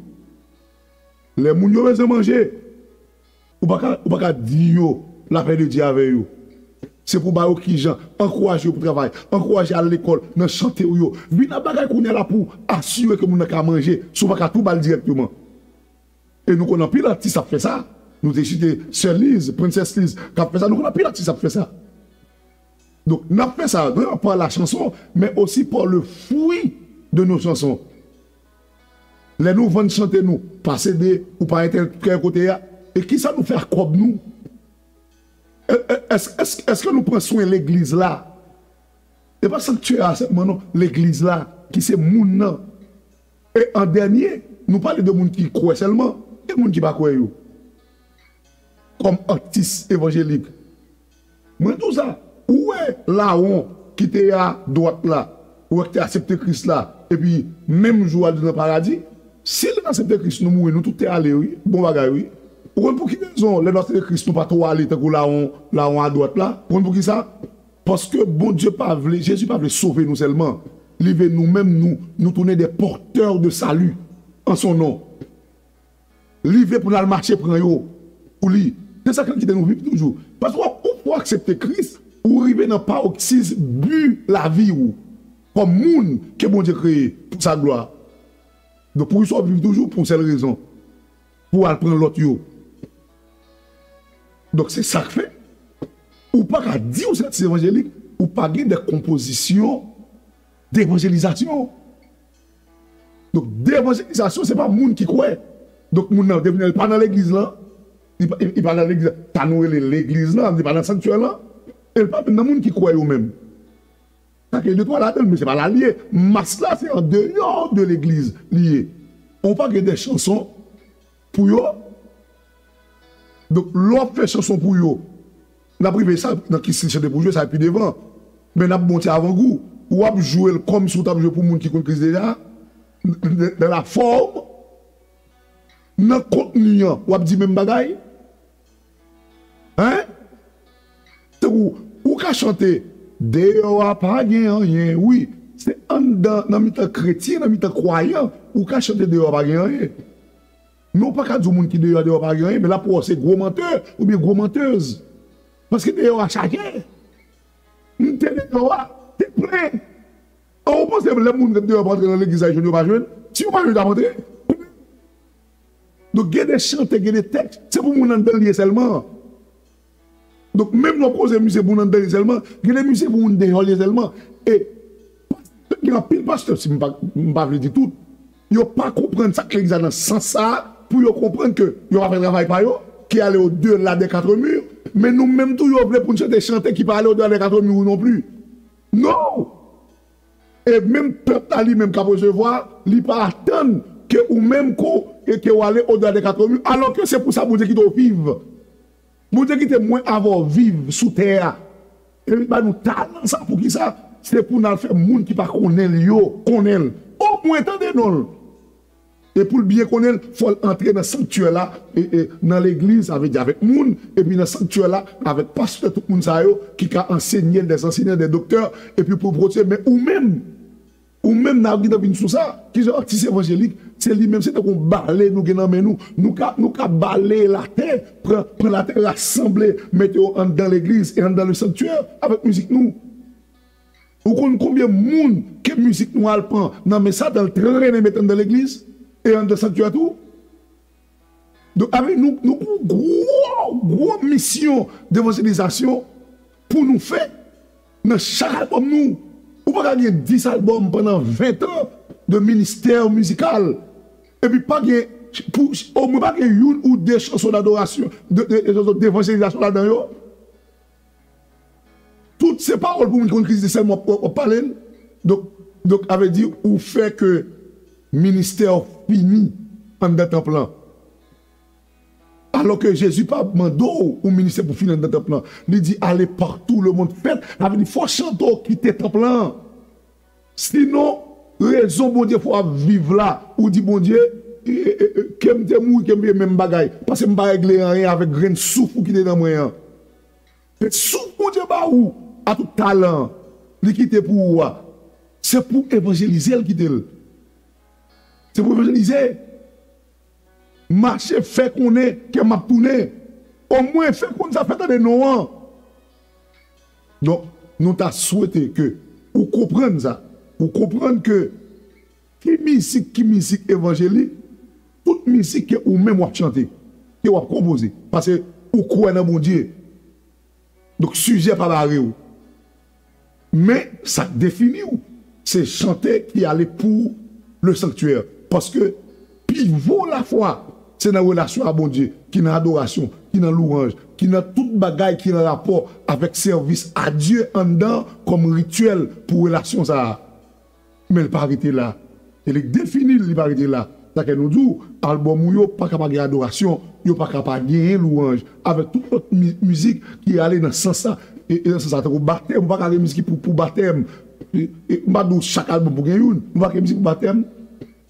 Lè moun yo bezwen manje, ou pa ka, ou pa ka di yo lapè de Dye avè yo. Se pou ba yo kijan, ankouraje yo pou travay, ankouraje al lekòl, nan chante w yo. Vin ak bagay kounye a la pou asire ke moun nan ka manje, si w pa ka tou ba l dirèkteman. E nou konn anpil atis ap fè sa. Nou te site Sè Liz, Princess Liz, k ap fè sa. Nou konn anpil atis ap fè sa. Donk, n ap fè sa, non, pa la chanson, men osi pa le fwi de nos chansons. Lè nou vann chante nou, pa sede ou pa entèl kè kote a, e kisa nou fè ak kòb nou? È-, è-, èske, èske, èske nou pran swen legliz la? E pa sanktyè a sèlman, non, legliz la, ki se moun nan. E an dènye, nou pale de moun ki kwè sèlman, e moun ki pa kwè yo. Kòm atis evanjelik. Mwen di w sa, ou wè lawon ki te a dwat la, ou wè ki te aksepte Kris la, epi menm jou a li nan paradi, si l aksepte Kris, nou mouri, nou tout te ale, wi, bon bagay, wi. Ou konn pou ki rezon, lè nou aksepte Kris, nou pa twò ale tankou lawon, lawon a dwat la? Ou konn pou ki sa? Paske Bondye pa vle, Jezi pa vle sove nou sèlman. Li vle nou menm, nou, nou tounen des porteurs de salut en son nom. Li vle pou n al mache pran yo pou li. Se sa k ap kite nou viv toujou. Paske w ap, ou, ou aksepte Kris, ou rive nan paroksis bi lavi w kòm moun ke Bondye kreye pou sa glwa. Donk, poukisa w ap viv toujou? Pou yon sèl rezon. Pou w al pran lòt yo. Donk, se sa k fè ou pa ka di w se atis evanjelik, ou pa gen de konpozisyon devanjelizasyon. Donk, devanjelizasyon, se pa moun ki kwè. Donk, moun nan, depi li pa nan legliz lan, li pa, li pa nan legliz, sa nou rele legliz lan, li pa nan sanktyè lan, e li pa menm nan moun ki kwè yo menm. Sa gen de twa ladan l, men se pa la l ye. Mas la, se an deyò de legliz li ye. On pa gen de chanson pou yo. Donk, lè w ap fè chanson pou yo, n ap rive sa, nan ki stil chante pou jwe, sa pi devan. Men n ap bon ti avangou. W ap jwe l kòmsi w t ap jwe pou moun ki konn Kris deja. Dans la forme, nan kontni an, w ap di menm bagay. Hein? Tankou, ou ka chante, deyò a pa gen anyen. Wi, se anndan, nan mitan kretyen, nan mitan kwayan, ou ka chante deyò a pa gen anyen. Men ou pa ka di yon moun ki deyò, deyò pa gen anyen, men l ap wè w se gwo mantè oubyen gwo mantèz. Paske deyò a chaje. M te deyò a, te plen. An, ou panse lè moun deyò ap antre nan legliz la, yo jwenn, yo pa jwenn? Si yo pa jwenn, yo t ap antre. Donk, gen de chante, gen de tèks, se pou moun anndan l ye sèlman. Donk, menm lè w koze mize pou moun anndan l ye sèlman, gen de mize pou moun deyò l ye sèlman. E, gen anpil pastè, si m pa, m pa vle di tout, yo pa konprann sa k legliz la nan sans sa a, pou yo konprann ke yo pa fè travay pa yo, ki ale au delà des quatre murs, men nou menm tou, yo vle pou n chante chante ki pa ale au delà des quatre murs non plis. Non! E menm pèp la li menm k ap resevwa, li pa atann ke ou menm ko, e ke w ale au delà des quatre murs, alò ke se pou sa Bondye kite w viv. Bondye kite mwen avè w viv sou tè a. E li ba nou talan sa, poukisa? Se pou n al fè moun ki pa konnen l yo konnen l. Omwen tande non l. E pou l byen konnen l, fò l antre nan sanktyè la, e, e, nan legliz, sa vle di avèk moun, epi nan sanktyè la, avèk pastè, tout moun sa yo, ki ka ansenye l, des enseignants, des docteurs, epi pou l pwotèje, men ou menm, ou menm, n a gentan vin sou sa, ki jan atis evanjelik, se li menm, se tankou yon bale nou gen nan men nou, nou ka, nou ka bale latè, pran, pran latè, rasanble, mete yo anndan legliz e anndan le sanktyè, avèk mizik nou. Ou konn konbyen moun ke mizik nou al pran nan men Satan, l trennen met anndan legliz e anndan sanktyè tou? Donk, avè nou, nou gen yon gwo, gwo misyon devanjelizasyon pou nou fè nan chak albòm nou. Ou pa ka gen dis albòm pandan ven tan de ministè mizikal, epi pa gen, pou, omwen pa gen youn ou de chanson dadorasyon, de, de, de chanson devanjelizasyon ladan yo. Tout se pawòl pou moun ki konn Kris, se sèlman w ap, w ap pale l. Donk, donk, avè di, ou fè ke ministè w fini anndan tanp lan. Alò ke Jezi pa mande w yon ministè pou fini anndan tanp lan. Li di, allez partout, le monde, fèt. Avè di, fò chante w kite tanp lan. Sinon, rezon Bondye fè w ap viv la, ou di, Bondye, e, e, e, ke m te mouri, ke m veye menm bagay. Paske m pa regle anyen avèk grenn souf ou kite nan mwen an. Men souf Bondye ba ou a tout talan an, li kite pou ou a, se pou evanjelize l kite l. Se pou evanjelize. Mache fè konnen ke m ap tounen. Omwen fè konn sa, fè tande non an. Donk, nou ta swete ke ou konprann sa. Ou konprann ke ki mizik, ki mizik evanjelik, tout mizik ke ou menm w ap chante, ke w ap konpoze. Paske ou kwè nan Bondye. Donk, sijè pa bare w. Men, sa k defini w, se chante ki ale pou le sanctuaire. Paske pivo lafwa, se nan relasyon a Bondye, ki nan adorasyon, ki nan louwanj, ki nan tout bagay ki an rapò avèk sèvis a Dye anndan kòm rityèl pou relasyon sa a. Men li pa rete la. E li defini l, li pa rete la. Sa ke nou di w, albòm ou yo pa ka pa gen adorasyon, yo pa ka pa genyen louwanj, avèk tout lòt mi-, mizik ki ale nan sans sa, e, e nan sans sa, tankou batèm, ou pa ka gen mizik pou, pou batèm. E, e, m pa di w chak albòm pou gen youn, ou pa gen mizik pou batèm,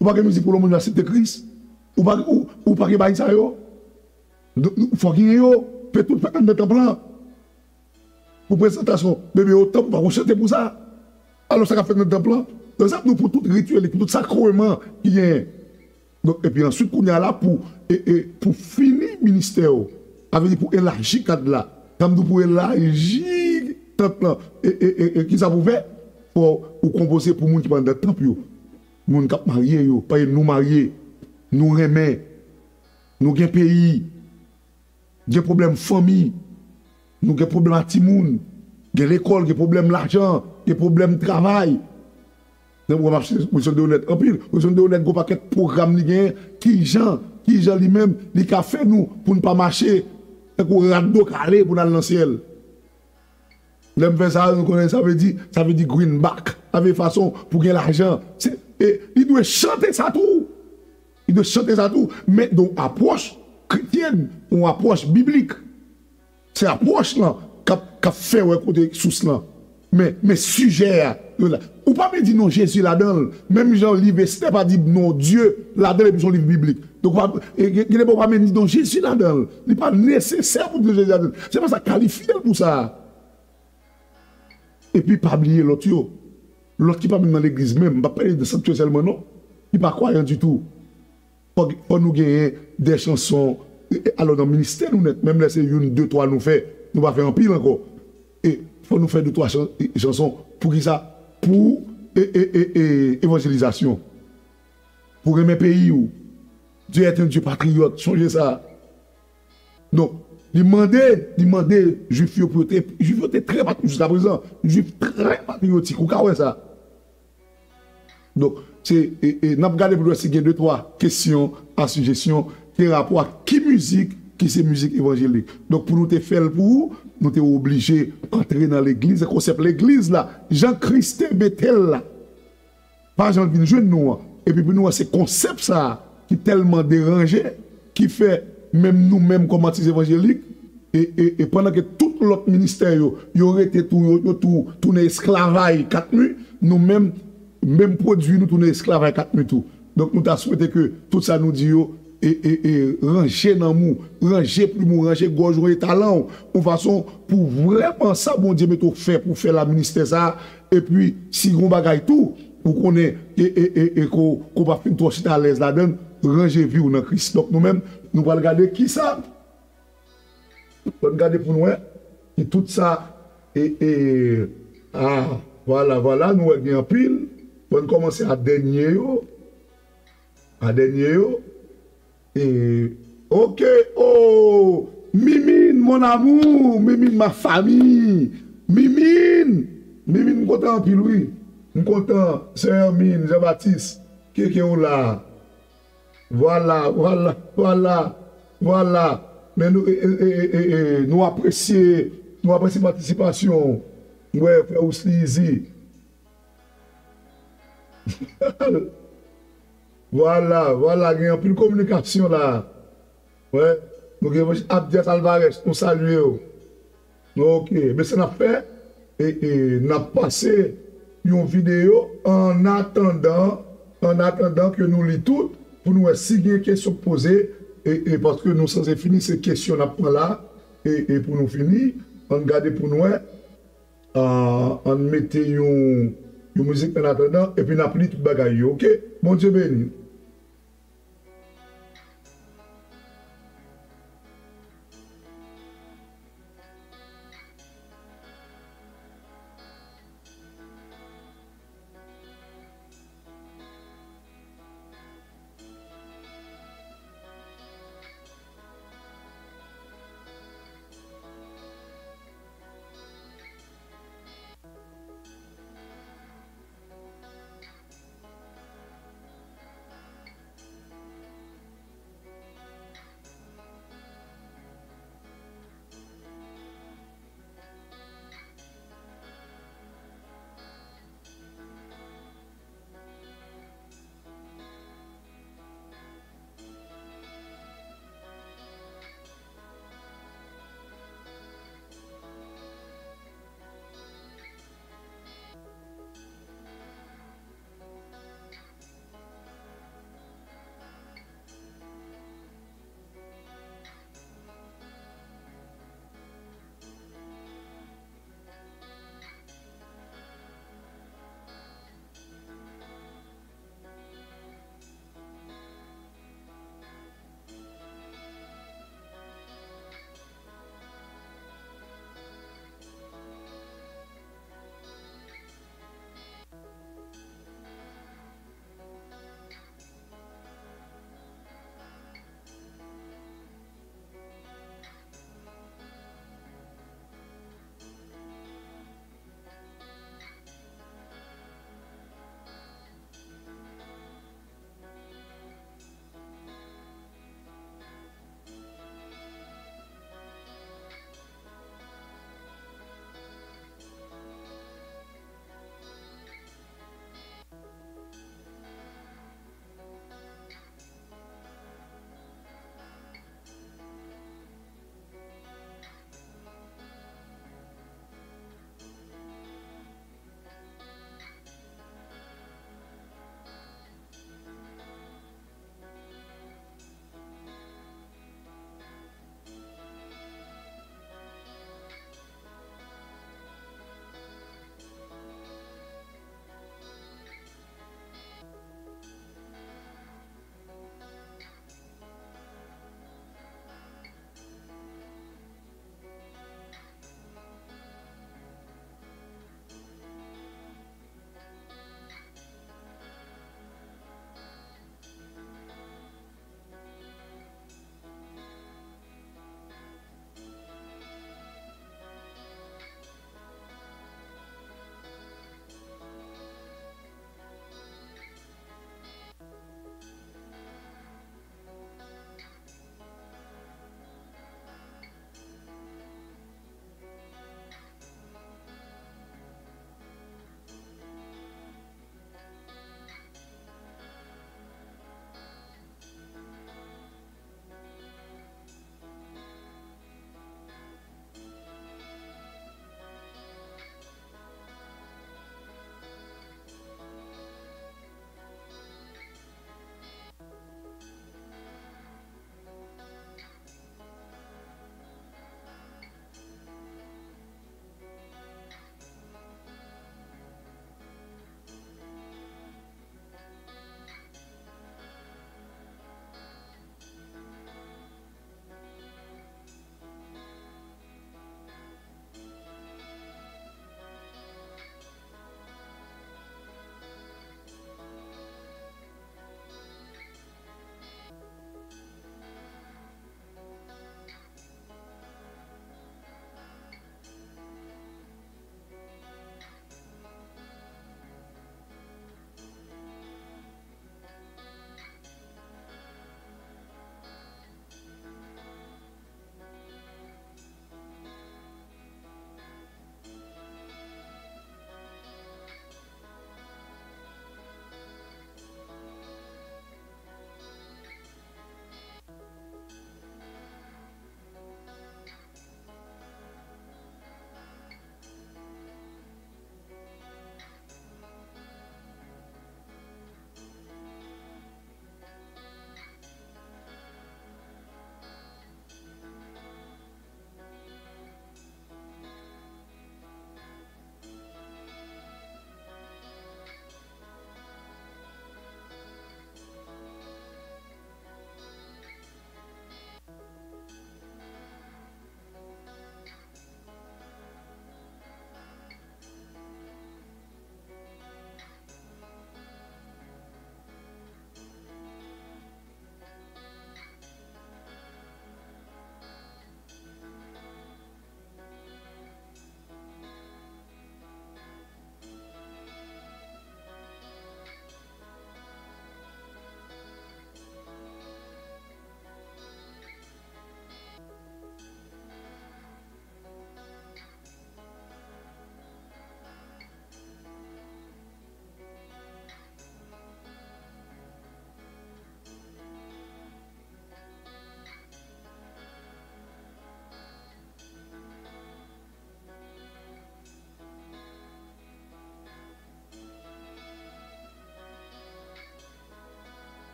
ou pa gen mizik pou lè moun yo aksepte Kris, ou pa, ou, ou pa gen bagay sa yo. Donk, fò genyen yo, fè tout fèt anndan tanp lan. Pou prezantasyon bebe yo, tanp ou pa konn chante pou sa. Alò, sa k ap fèt nan tanp lan, donk, sa nou pou tout rityèl, pou tout sakreman ki genyen. Donk, epi answit, kounye a la, pou, e, e, pou fini ministè w, sa vle di pou elaji kad la, sa m di w pou elaji tant lan, e, e, e, e, kisa pou fè? Fò ou konpoze pou moun ki pa anndan tanp yo, moun k ap marye yo, paske nou marye, nou renmen, nou gen peyi, gen pwoblèm fanmi, nou gen pwoblèm ak timoun, gen lekòl, gen pwoblèm lajan, gen pwoblèm travay. Nan mwen, m ap chèche Wilson Deronette anpil. Wilson Deronette gen yon pakèt pwogram li genyen, kijan, kijan li menm, li ka fè nou pou n pa mache tankou rat do kale pou n al nan syèl. Lè m fè sa, nou konnen sa vle di, sa vle di greenback. Sa vle fason pou gen lajan. Se, e, li dwe chante sa tou. Li dwe chante sa tou. Men, donk, apwòch kretyèn, yon apwòch biblik. Se apwòch lan k ap, k ap fè wè kote sous lan. Men, men sijè a, yo la. Ou pa menm di non Jezi ladan l. Menm jan liv Estè pa di non Dye ladan l, epi se yon liv biblik. Donk, ou pa, e, gen, gen de bò ou pa menm di non Jezi ladan l. Li pa nesesè pou di non Jezi ladan l. Se pa sa k kalifye l pou sa. Epi pa bliye lòt yo. Lòt ki pa menm nan legliz menm, m p ap pale de sanktyè sèlman non, ki pa kwayan ditou. Fò, fò nou genyen de chanson, e, e, alò nan ministè nou nèt, menm lè se youn, de, twa nou fè, nou pa fè anpil ankò. E fò nou fè de, twa chan-, e, chanson. Poukisa? Pou, e, e, e, e, evanjelizasyon. Pou renmen peyi w. Dieu est un Dieu patriote, sonje sa. Donk, li mande, li mande Jwif yo pou yo te, Jwif yo te trè patri-, jiska prezan, Jwif trè patriyotik, ou ka wè sa. Donk, se, e, e, n ap gade pou n wè si gen de, twa kesyon a sijesyon ki gen rapò ak ki mizik ki se mizik evanjelik. Donk, pou nou te fè l pou ou, nou te oblije antre nan legliz, konsèp legliz la, jan Kris te mete l la. Pa jan l vin jwenn nou an. Epi pou nou wè se konsèp sa a ki tèlman deranje, ki fè menm nou menm kòm atis evanjelik, e, e, e pandan ke tout lòt ministè yo, yo rete tou, yo, yo tou tounen esklavay kat nwi, nou menm, menm pwodui nou tounen esklavay kat nwi tou. Donk nou ta swete ke tout sa nou di yo, e, e, e ranje nanm ou, ranje plim ou, ranje gòj ou, e talan w, yon fason pou vrèman sa Bondye mete w fè pou fè la ministè sa a, epi si gon bagay tou, ou konnen, e, e, e, e ko, ko pa fin twò chita alèz ladan l, ranje vi w nan Kris. Donk nou menm, nou pral gade kisa, nou pral gade pou nou wè, ki tout sa, e, e, a, vwala, vwala, nou wè gen anpil, bon, n kòmanse a dènye yo, a dènye yo, e, Ok, oh, Mimine, mon amour, Mimine, ma famille. Mimine, Mimine, m kontan anpil, wi. M kontan, sè Hermine, Jean Baptiste, Keke ou la. Vwala, vwala, vwala, vwala. Men nou, e, e, e, e, e, nou apresye, nou apresye patisipasyon. M wè frè Ouslizi. Vwala, vwala, gen anpil kominikasyon la. Wè, nou gen Abdias Alvarez, nou salye w. Ok, men sa n ap fè, e, e, n ap pase yon videyo an atandan, an atandan ke nou li tout, pou nou wè si gen kesyon k poze, e, e, paske nou sanse fini, se kesyon n ap pran la, e, e pou nou fini, ann gade pou nou wè, ah, ann mete yon, yon mizik an atandan, epi n ap li tout bagay yo, ok? Bondye beni.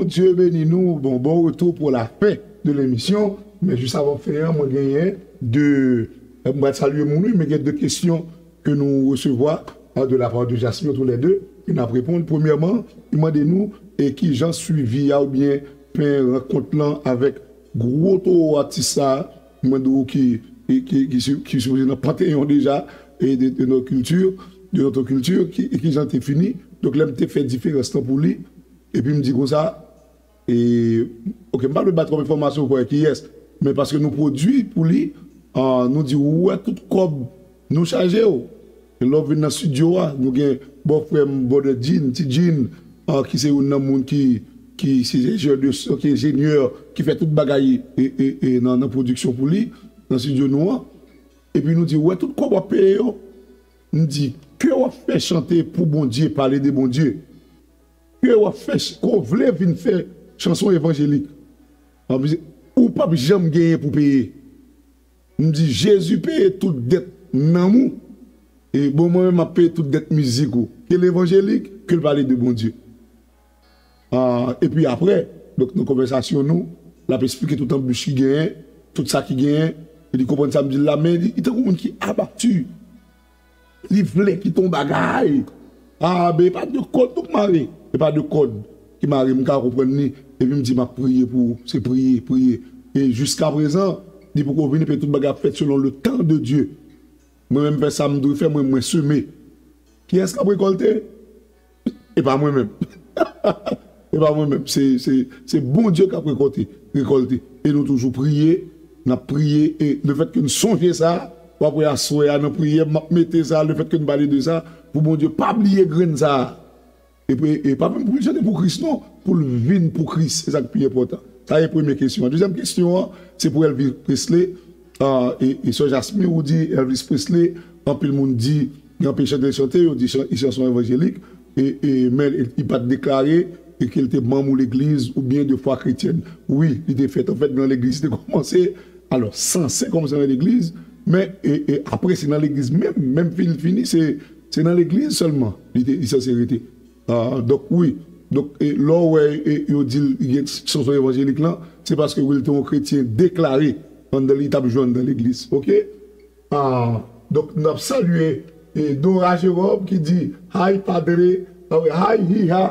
Dieu béni nous. Bon, bon retour pour la fin de l'émission. Men jis avan fen an, mwen genyen de, mwen salye moun wi, men gen de kesyon ke nou resevwa de la part de Jasmine tous les deux, ke n ap reponn. Premyèman, li mande nou e kijan swivi a oubyen pen rankont lan avèk gwo towo atis sa, mwen di w ki ki ki ki sipoze nan panteyon deja e de de notre culture, de notre culture, ki e kijan te fini. Donk lè m te fè diferans lan pou li, epi m di konsa, e, oke, m pa vle bay twòp enfòmasyon pou kiyès, men paske nou pwodui pou li, ah, nou di ou wè tout kòb nou chaje w. E lè w vin nan estidyo a, nou gen bòfrè m, brother Jean, Ti Jean, ah, ki se youn nan moun ki ki se enjenyè de son, ki enjenyè, ki fè tout bagay e, e, e, nan, nan pwodiksyon pou li, nan estidyo nou an. Epi nou di, ou wè tout kòb w ap peye yo, m di, ke w ap fè chante pou Bondye, pale de Bondye. Ke w ap fè, ke w vle vin fè chanson evanjelik. Ou p ap janm genyen pou peye. M di, Jezi peye tout dèt nanm ou. E bon, mwen menm, m ap peye tout dèt mizik ou. Ke l evanjelik, ke l pale de Bondye. Ah, epi apre, donk, nan konvèsasyon nou, l ap esplike tout anbich ki genyen, tout sa ki genyen. E li konprann sa m di l la, men li, li tankou moun ki abati. Li vle kite yon bagay. Ah, ben, e pa de kòd nou k mare. E pa de kòd ki mare, m ka konprann li. Epi m di, m ap priye pou ou. Se priye, priye. E jiska prezan, li poko vini, epi tout bagay ap fèt selon le temps de Dieu. Mwen menm fè sa m dwe fè, mwen, mwen seme. Kiyès k ap rekòlte? E pa mwen menm. E pa mwen menm. Se, se, se Bondye k ap rekòlte, rekòlte. E nou toujou priye, n ap priye. E lefètke n sonje sa, w ap wè aswè a nan priyè, m ap mete sa, lefètke n pale de sa, pou Bondye pa bliye grenn sa. E, e, e pa menm pou l chante pou Kris, non, pou l vin pou Kris. Se sa k pi enpòtan. Sa e premye kesyon an. Dezyèm kesyon an, se pou Elvis Presley. Ah, e, e sè Jasmine, ou di Elvis Presley, anpil moun di, gen anpil chante l chante, yo di chan- chanson evanjelik, e, e, men li pa t deklare e ke l te manm yon legliz oubyen de fwa kretyèn. Wi, li te fèt, anfèt, nan legliz li te kòmanse, alò, sanse kòmanse nan legliz, men e, e apre se nan legliz menm, menm fin fini, se, se nan legliz sèlman li te, li sanse rete. Ah, donk, wi. Donk, e, lè w wè e, yo di l gen chanson evanjelik lan, se paske wi, l te yon kretyen deklare anndan, li t ap jwe anndan legliz. Oke? Ah, donk, n ap salye e, Dora Jérôme ki di, Hi, Padre. Ah, wi, hi, hi, ha.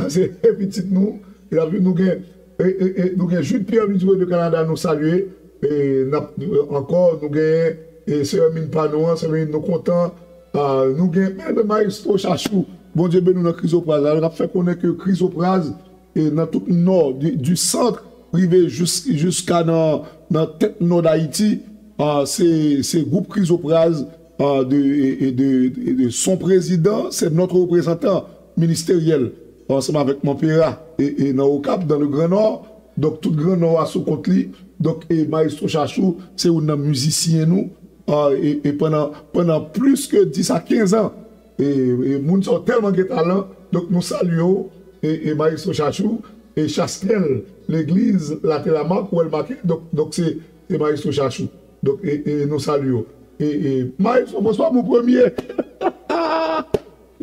Se pitit nou. E la, nou gen, e, e, e, nou gen Jude Pierre Louis de Canada, nou salye. E n ap, ankò, nou gen e, sè Hermine pa nou an, sè Hermine, nou kontan. Ah, nou gen, men, men Maestro Chachou, Bondye beni w nan Krizopraz la. N ap fè konnen ke Krizopraz, e nan tout nò, du, du centre, rive jis, jiska nan, nan tèt nò Dayiti, ah, se, se gwoup Krizopraz, ah, de, e, e de, e de son président, c'est notre représentant ministériel, ansanm avèk Manpera, e, e nan Okap, dans le Grand Nord. Donk, tout Gran Nò a sou kont li. Donk, e Maestro Chachou, se youn nan mizisyen nou, ah, e, e pandan, pandan plis ke dis a kenz an. E, e moun sa yo tèlman gen talan. Donk, nou salye w, e, e Maestro Chachou, e Chastel, legliz Latelamak, ou wè l make. Donk, donk se, se Maestro Chachou. Donk, e, e nou salye w. E, e Maestro François, mon premier.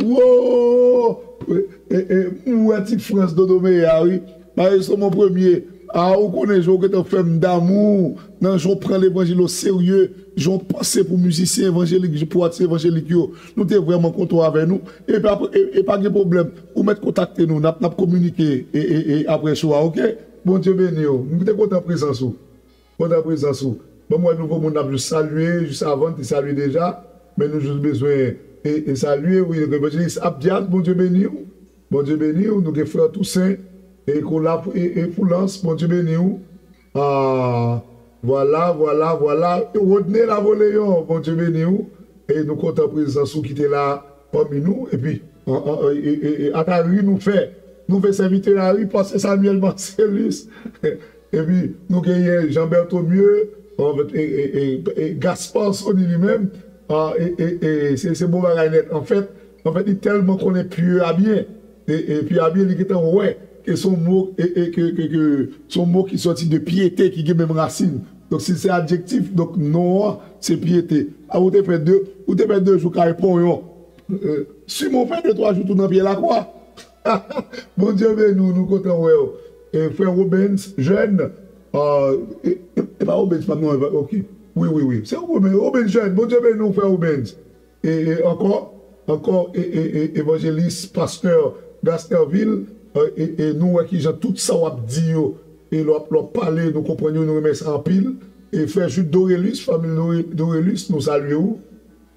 Wo! E, e, e, m wè ti Frans Dodo Meya, wi. Maestro, mon premier. A, ou konnen jan w gentan fè m damou, nan jan w pran levanjil o serye, jan w panse pou mizisyen evanjelik, pou atis evanjelik yo. Nou te vrèman kontan avè nou. E pa, e, e pa gen pwoblèm. Ou mèt kontakte nou, n ap, n ap kominike, e, e, e, apre show a, oke? Bondye beni w. M te kontan prezans ou. Kontan prezans ou. Ban m wè nouvo moun n ap jis salye, jis avan n te salye deja, men nou jis bezwen e, e salye, wi, evanjelis Abdias, Bondye beni w. Bondye beni w. Nou gen frè Toussaint, e Kola, e, e Foulans, Bondye beni w. Ah, vwala, vwala, vwala. Rodney Lavoleyon, Bondye beni w. E nou kontan prezans ou ki te la pami nou. Epi, an, an, e, e, e, e, ata ri nou fè. Nou fè sèvitè la ri, pastè Samuel Marcellus. Epi, nou genyen Jean Berthomieu, anfèt, e, e, e, e Gaspard Sony li menm, ah, e, e, e, se, se bon bagay nèt. Anfèt, anfèt, li tèlman konnen pieu a byen. E, e pieu a byen, li gentan wè ke se yon mo, e, e, ke, ke, ke, se yon mo ki sòti de pyete, ki gen menm rasin. Donk, si se adjektif, donk, non an, se pyete. A, ou te fè de, ou te fè de jou kay ponyon. E, siman w fè de, twa jou tou nan pye lakwa. Bondye beni w, nou kontan wè w. E, frè Robens, jèn, ah, e, e, e pa Robens, pa non, ok. Wi, wi, wi. Se Robens, Robens jèn. Bondye beni w, frè Robens. E, e ankò, ankò, e, e, e, evanjelis, pastè Gasterville, e, e, e nou wè kijan tout sa w ap di yo, e lè w ap, lè w ap pale, nou konprann yo, nou renmen sa anpil. E frè Jude Dorelus, fanmi Dore-, Dorelus, nou salye w.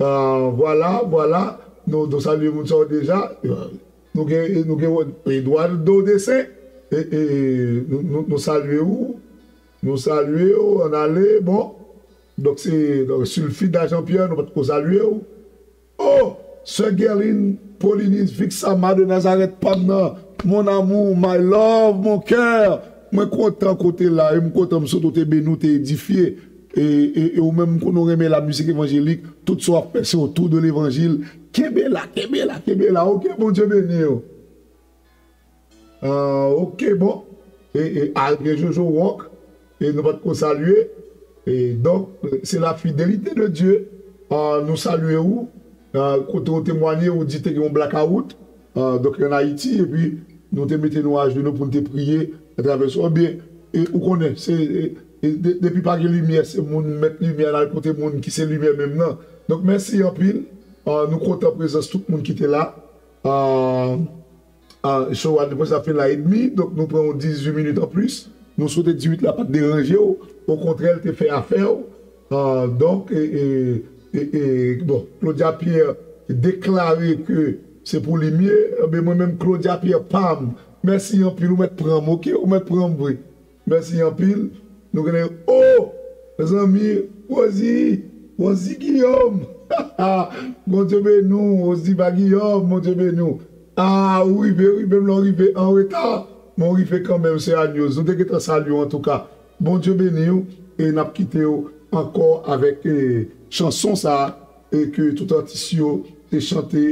Ah, vwala, vwala, nou, nou salye moun sa yo deja. Nou gen, nou gen Eduardo Dessin, e, e, nou, nou, nou salye w. Nou salye w, ann ale, bon. Donk, se, donk, Sulfida Jean-Pierre, nou pa t ko salye w. Oh, sè Guerline, Paulinus, Vixama de Nazareth pa m nan, mon amour, my love, mon cœur. Mwen kontan kote la, e m kontan m sot ou te beni, ou te edifye. E, e, e ou menm, m konnen w renmen la mizik evanjelik, tout sa w ap fè, se otou de levanjil. Kenbe la, kenbe la, kenbe la, ok, Bondye beni w. Ah, ok, bon. E, e, al gen Jojo Rock, e nou pa t ko salye. E donk, se la fidelite de Dye. Ah, nou salye ou. Ah, kote ou temwanye, ou di te gen yon blakawout. Ah, donk, ann Ayiti, epi nou te mete nou ajenou pou n te priye atravè sa. Ebyen, e, ou konnen, se, e, e, de-, depi pa gen limyè, se moun mèt limyè la, kote moun ki se limyè menm nan. Donk, mèsi anpil. Ah, nou kontan prezans tout moun ki te la. Ah, Ah, show a depi sa fin la edmi, donk nou pran yon dizuit minit anplis. Nou swete dizuit la pa t deranje w, okontrè, l te fè afè w. Ah, donk, e, e, e, e, bon, Claudia Pierre deklare ke se pou li m ye, enben mwen menm Claudia Pierre pa m. Mèsi anpil, ou mèt pran m, ok? Ou mèt pran m vre. Mèsi anpil. Nou genyen, oh, mezanmi, Rosie, Rosie Guillaume. Bondye beni w, Rosiva Guillaume, Bondye beni w. Ah, ou rive, ou rive, m la w rive an reta. Men w rive kanmenm, sè Agneuse. Nou te gentan salye w antouka. Bondye beni w, e n ap kite w ankò avèk, e, chanson sa a, e ke tout atis yo te chante,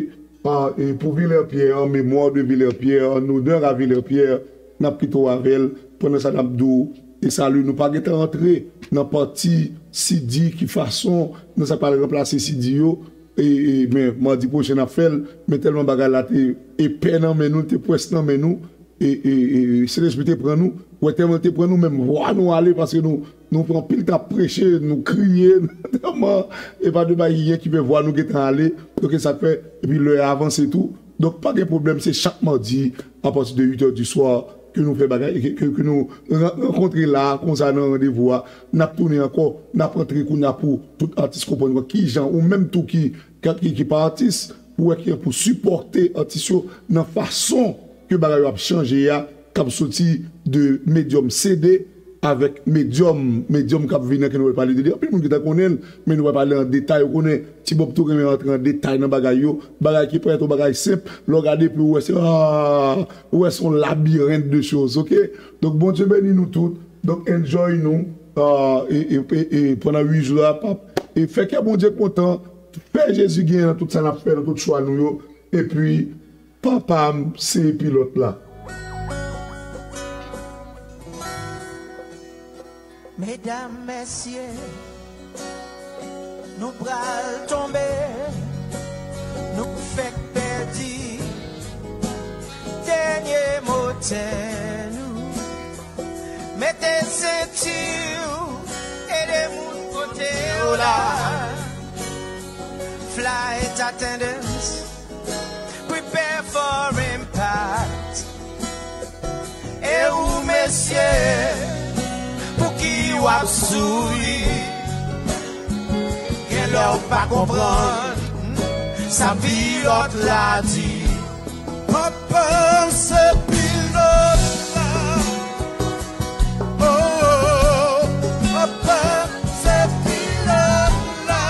ah, e pou Villers Pierre, en mémoire de Villers Pierre, en honneur à Villers Pierre, n ap kite w avè l. Pandan sa, n ap di w, e sali, nou pa gentan antre nan pati C D, ki fason, nan sa k pral ranplase C D yo, e, e, men, madi pwochen, n ap fè l, men tèlman bagay la te epè nan men nou, te pwès nan men nou, e, e, e, Sentespri te pran nou, wè tèlman te pran nou, menm vwa nou ale, paske nou, nou pran anpil tan ap preche, nou kriye, tèlman, e pa de bagay ki fè vwa nou gentan ale, donk e sa k fè, epi lè a avanse tou, donk pa gen pwoblèm, se chak madi, apati de uit è di swa, ke nou fè bagay, ke, ke, ke nou ran-, rankontre la, konsa nan randevou a, n ap tounen ankò, n ap antre kounye a pou tout atis konprann kijan, ou menm tou ki, ki, ki, ki pa atis, pou wè kijan pou sipòte atis yo nan fason ke bagay yo ap chanje a, k ap soti de medyòm C D avèk medyòm, medyòm k ap vini an ke nou pral pale de li. Anpil moun gentan konnen l, men nou pral pale an detay. Ou konnen, Ti Bob tou renmen rantre an detay nan bagay yo. Bagay ki parèt yon bagay senp, lè w gade epi ou wè se, ah, ou wè se yon labirent de choz, ok? Donk, Bondye beni nou tout. Donk, enjoy nou, ah, e, e, e, e pandan uit jou la, pa, e fè kè Bondye kontan, fè Jezi genyen nan tout sa n ap fè, nan tout chwa nou yo, epi Papa m se pilòt la. Medam, mesye, nou pral tonbe, nou fèk pèdi dènye motè nou. Mete senti w, ede moun kote w la. Flight attendants, prepare for impact. E ou mesye, pouki w ap souri? Gen lè w pa konprann sa pilòt la di. Papa m se pilòt la. Oh, papa m se pilòt la.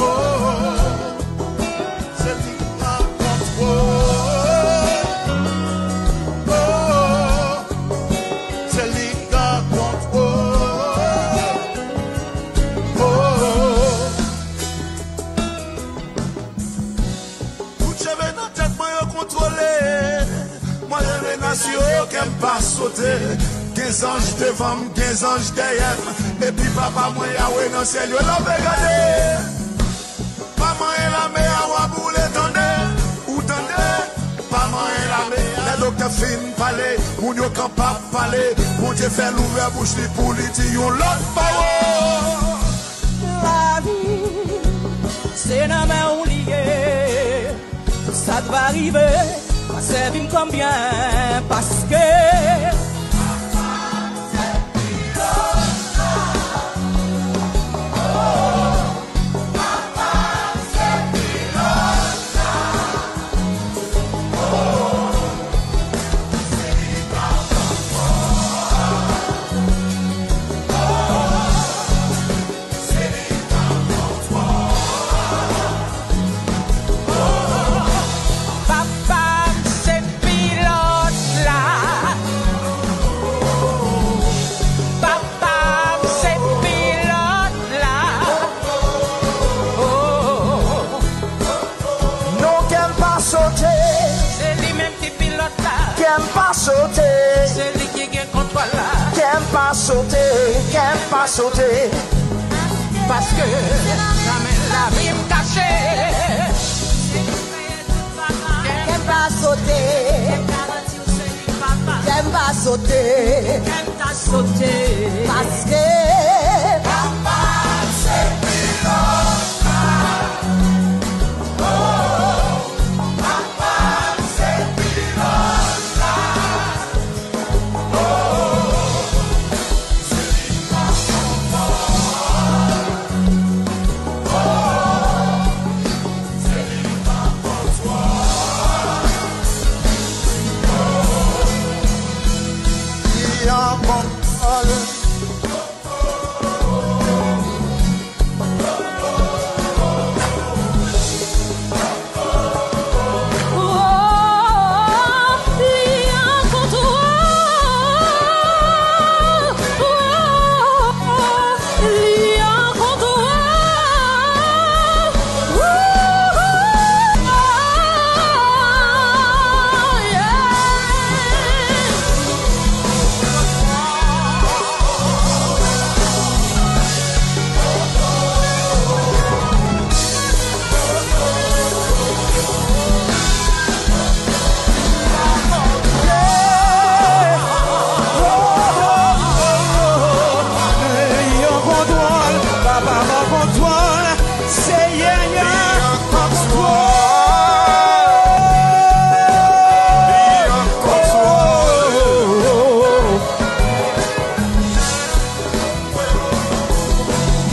Oh, se li k nan kontwòl. Oh, se li k nan kontwòl. Oh. Tout cheve nan tèt mwen yo kontwole. Mwen leve nan sye yo, kè m pa sote. Gen zanj devan m, gen zanj dèyè m. Epi papa mwen Yawe nan syèl yo, leve gade. Pa manyen lame a, w a boule, tande. Ou tande? Pa manyen lame a. Lè do Te fin pale, moun yo kanpe ap pale. Bondye fè l ouvè bouch li pou li di yon lòt pawòl. Lavi, se nan men w li ye. Sa k va rive, va sèvi m kòm byen, paske Papa m se pilòt la. Papa m se pilòt la. Oh. Non, kè m pa sote. Se li menm ki pilòt la. Kè m pa sote. Se li ki gen kontwòl la. Kè m pa sote, kè m pa sote. Paske nan men lavi m kache. Kè m pa sote. Kè m pa sote. Kè m pa sote. Paske papa se pilòt la. Oh, papa se pilòt la. Oh, se li k ap pran kontwòl. Oh, se li k ap pran kontwòl. Li an kontwòl. Li an kontwòl, papa m an kontwòl, Seyè an kontwòl. Li an kontwòl.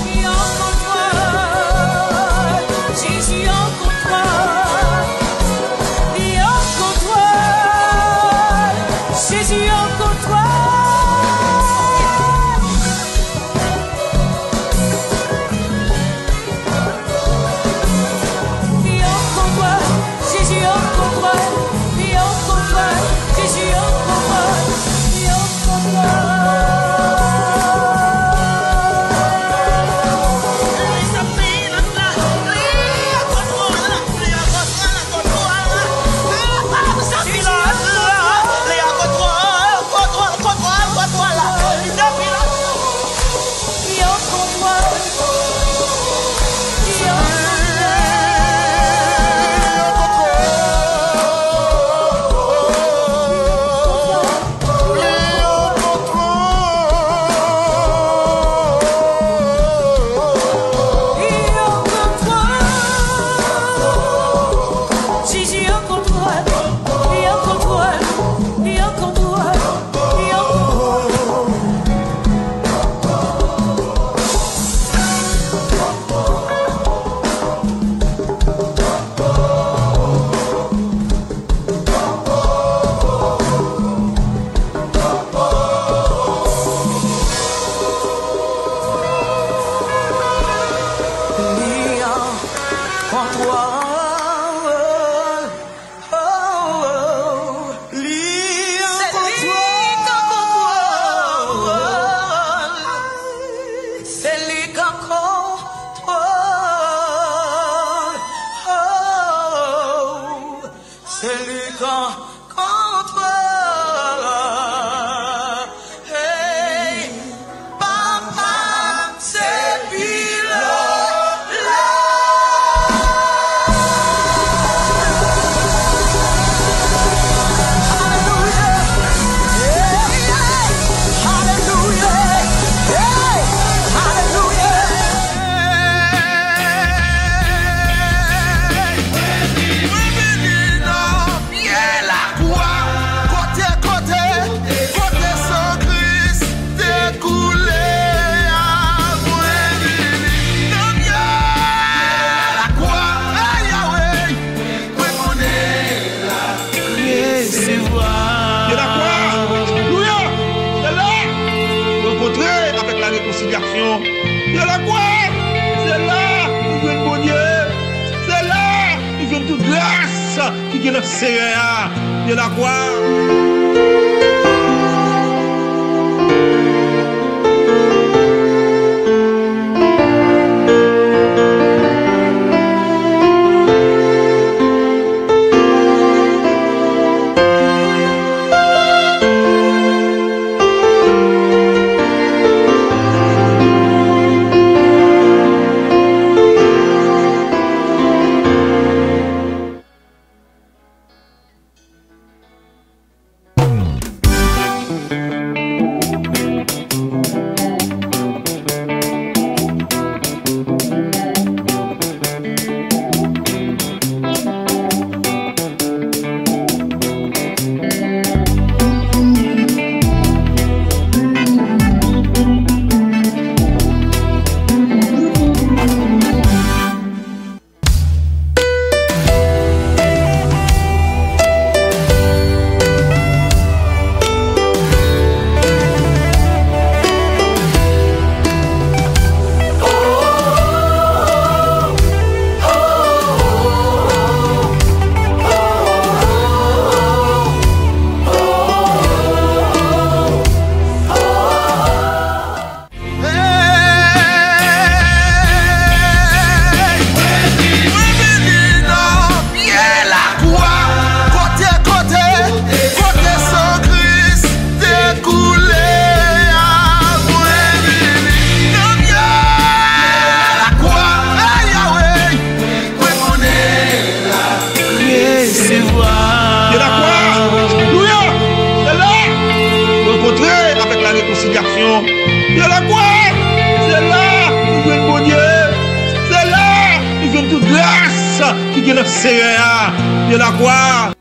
Li an kontwòl. Jezi an kontwòl. Li an kontwòl. Jezi an kontwòl. Li an kontwòl. Jezi an kontwòl. Li an kontwòl. Jezi an kontwòl. Li an kontwòl. Li an kontwòl. Li an kontwòl. Li an kontwòl. Li an kontwòl. Li an kontwòl. Li an kontwòl. Kontwòl, kontwòl, kontwòl. Li an kontwòl. Li an kontwòl. Jezi an kontwòl. Li an kontwòl. Li an kontwòl. Li an kontwòl. Li an kontwòl. Oh, oh, li an kontwòl. Se li k an kontwòl. Oh, se li k an kontwòl. Hey, papa, se pilòt la. Alelouya. Pye lakwa, se la nou jwenn Bondye. Se la nou jwenn tout gras ki gen nan Seyè a. Pye lakwa. Hey! Mwen vini nan pye lakwa. Kote, kote, kote san Kris te koule a. Mwen vini nan pye lakwa. Hey, Yahweh! Mwen konnen la resevwa. Pye lakwa. Alelouya. Se la. Rankontre avèk la rekonsilyasyon. Pye lakwa. Se la nou jwenn Bondye. Se la nou jwenn tout gras ki gen nan Seyè a. Pye lakwa.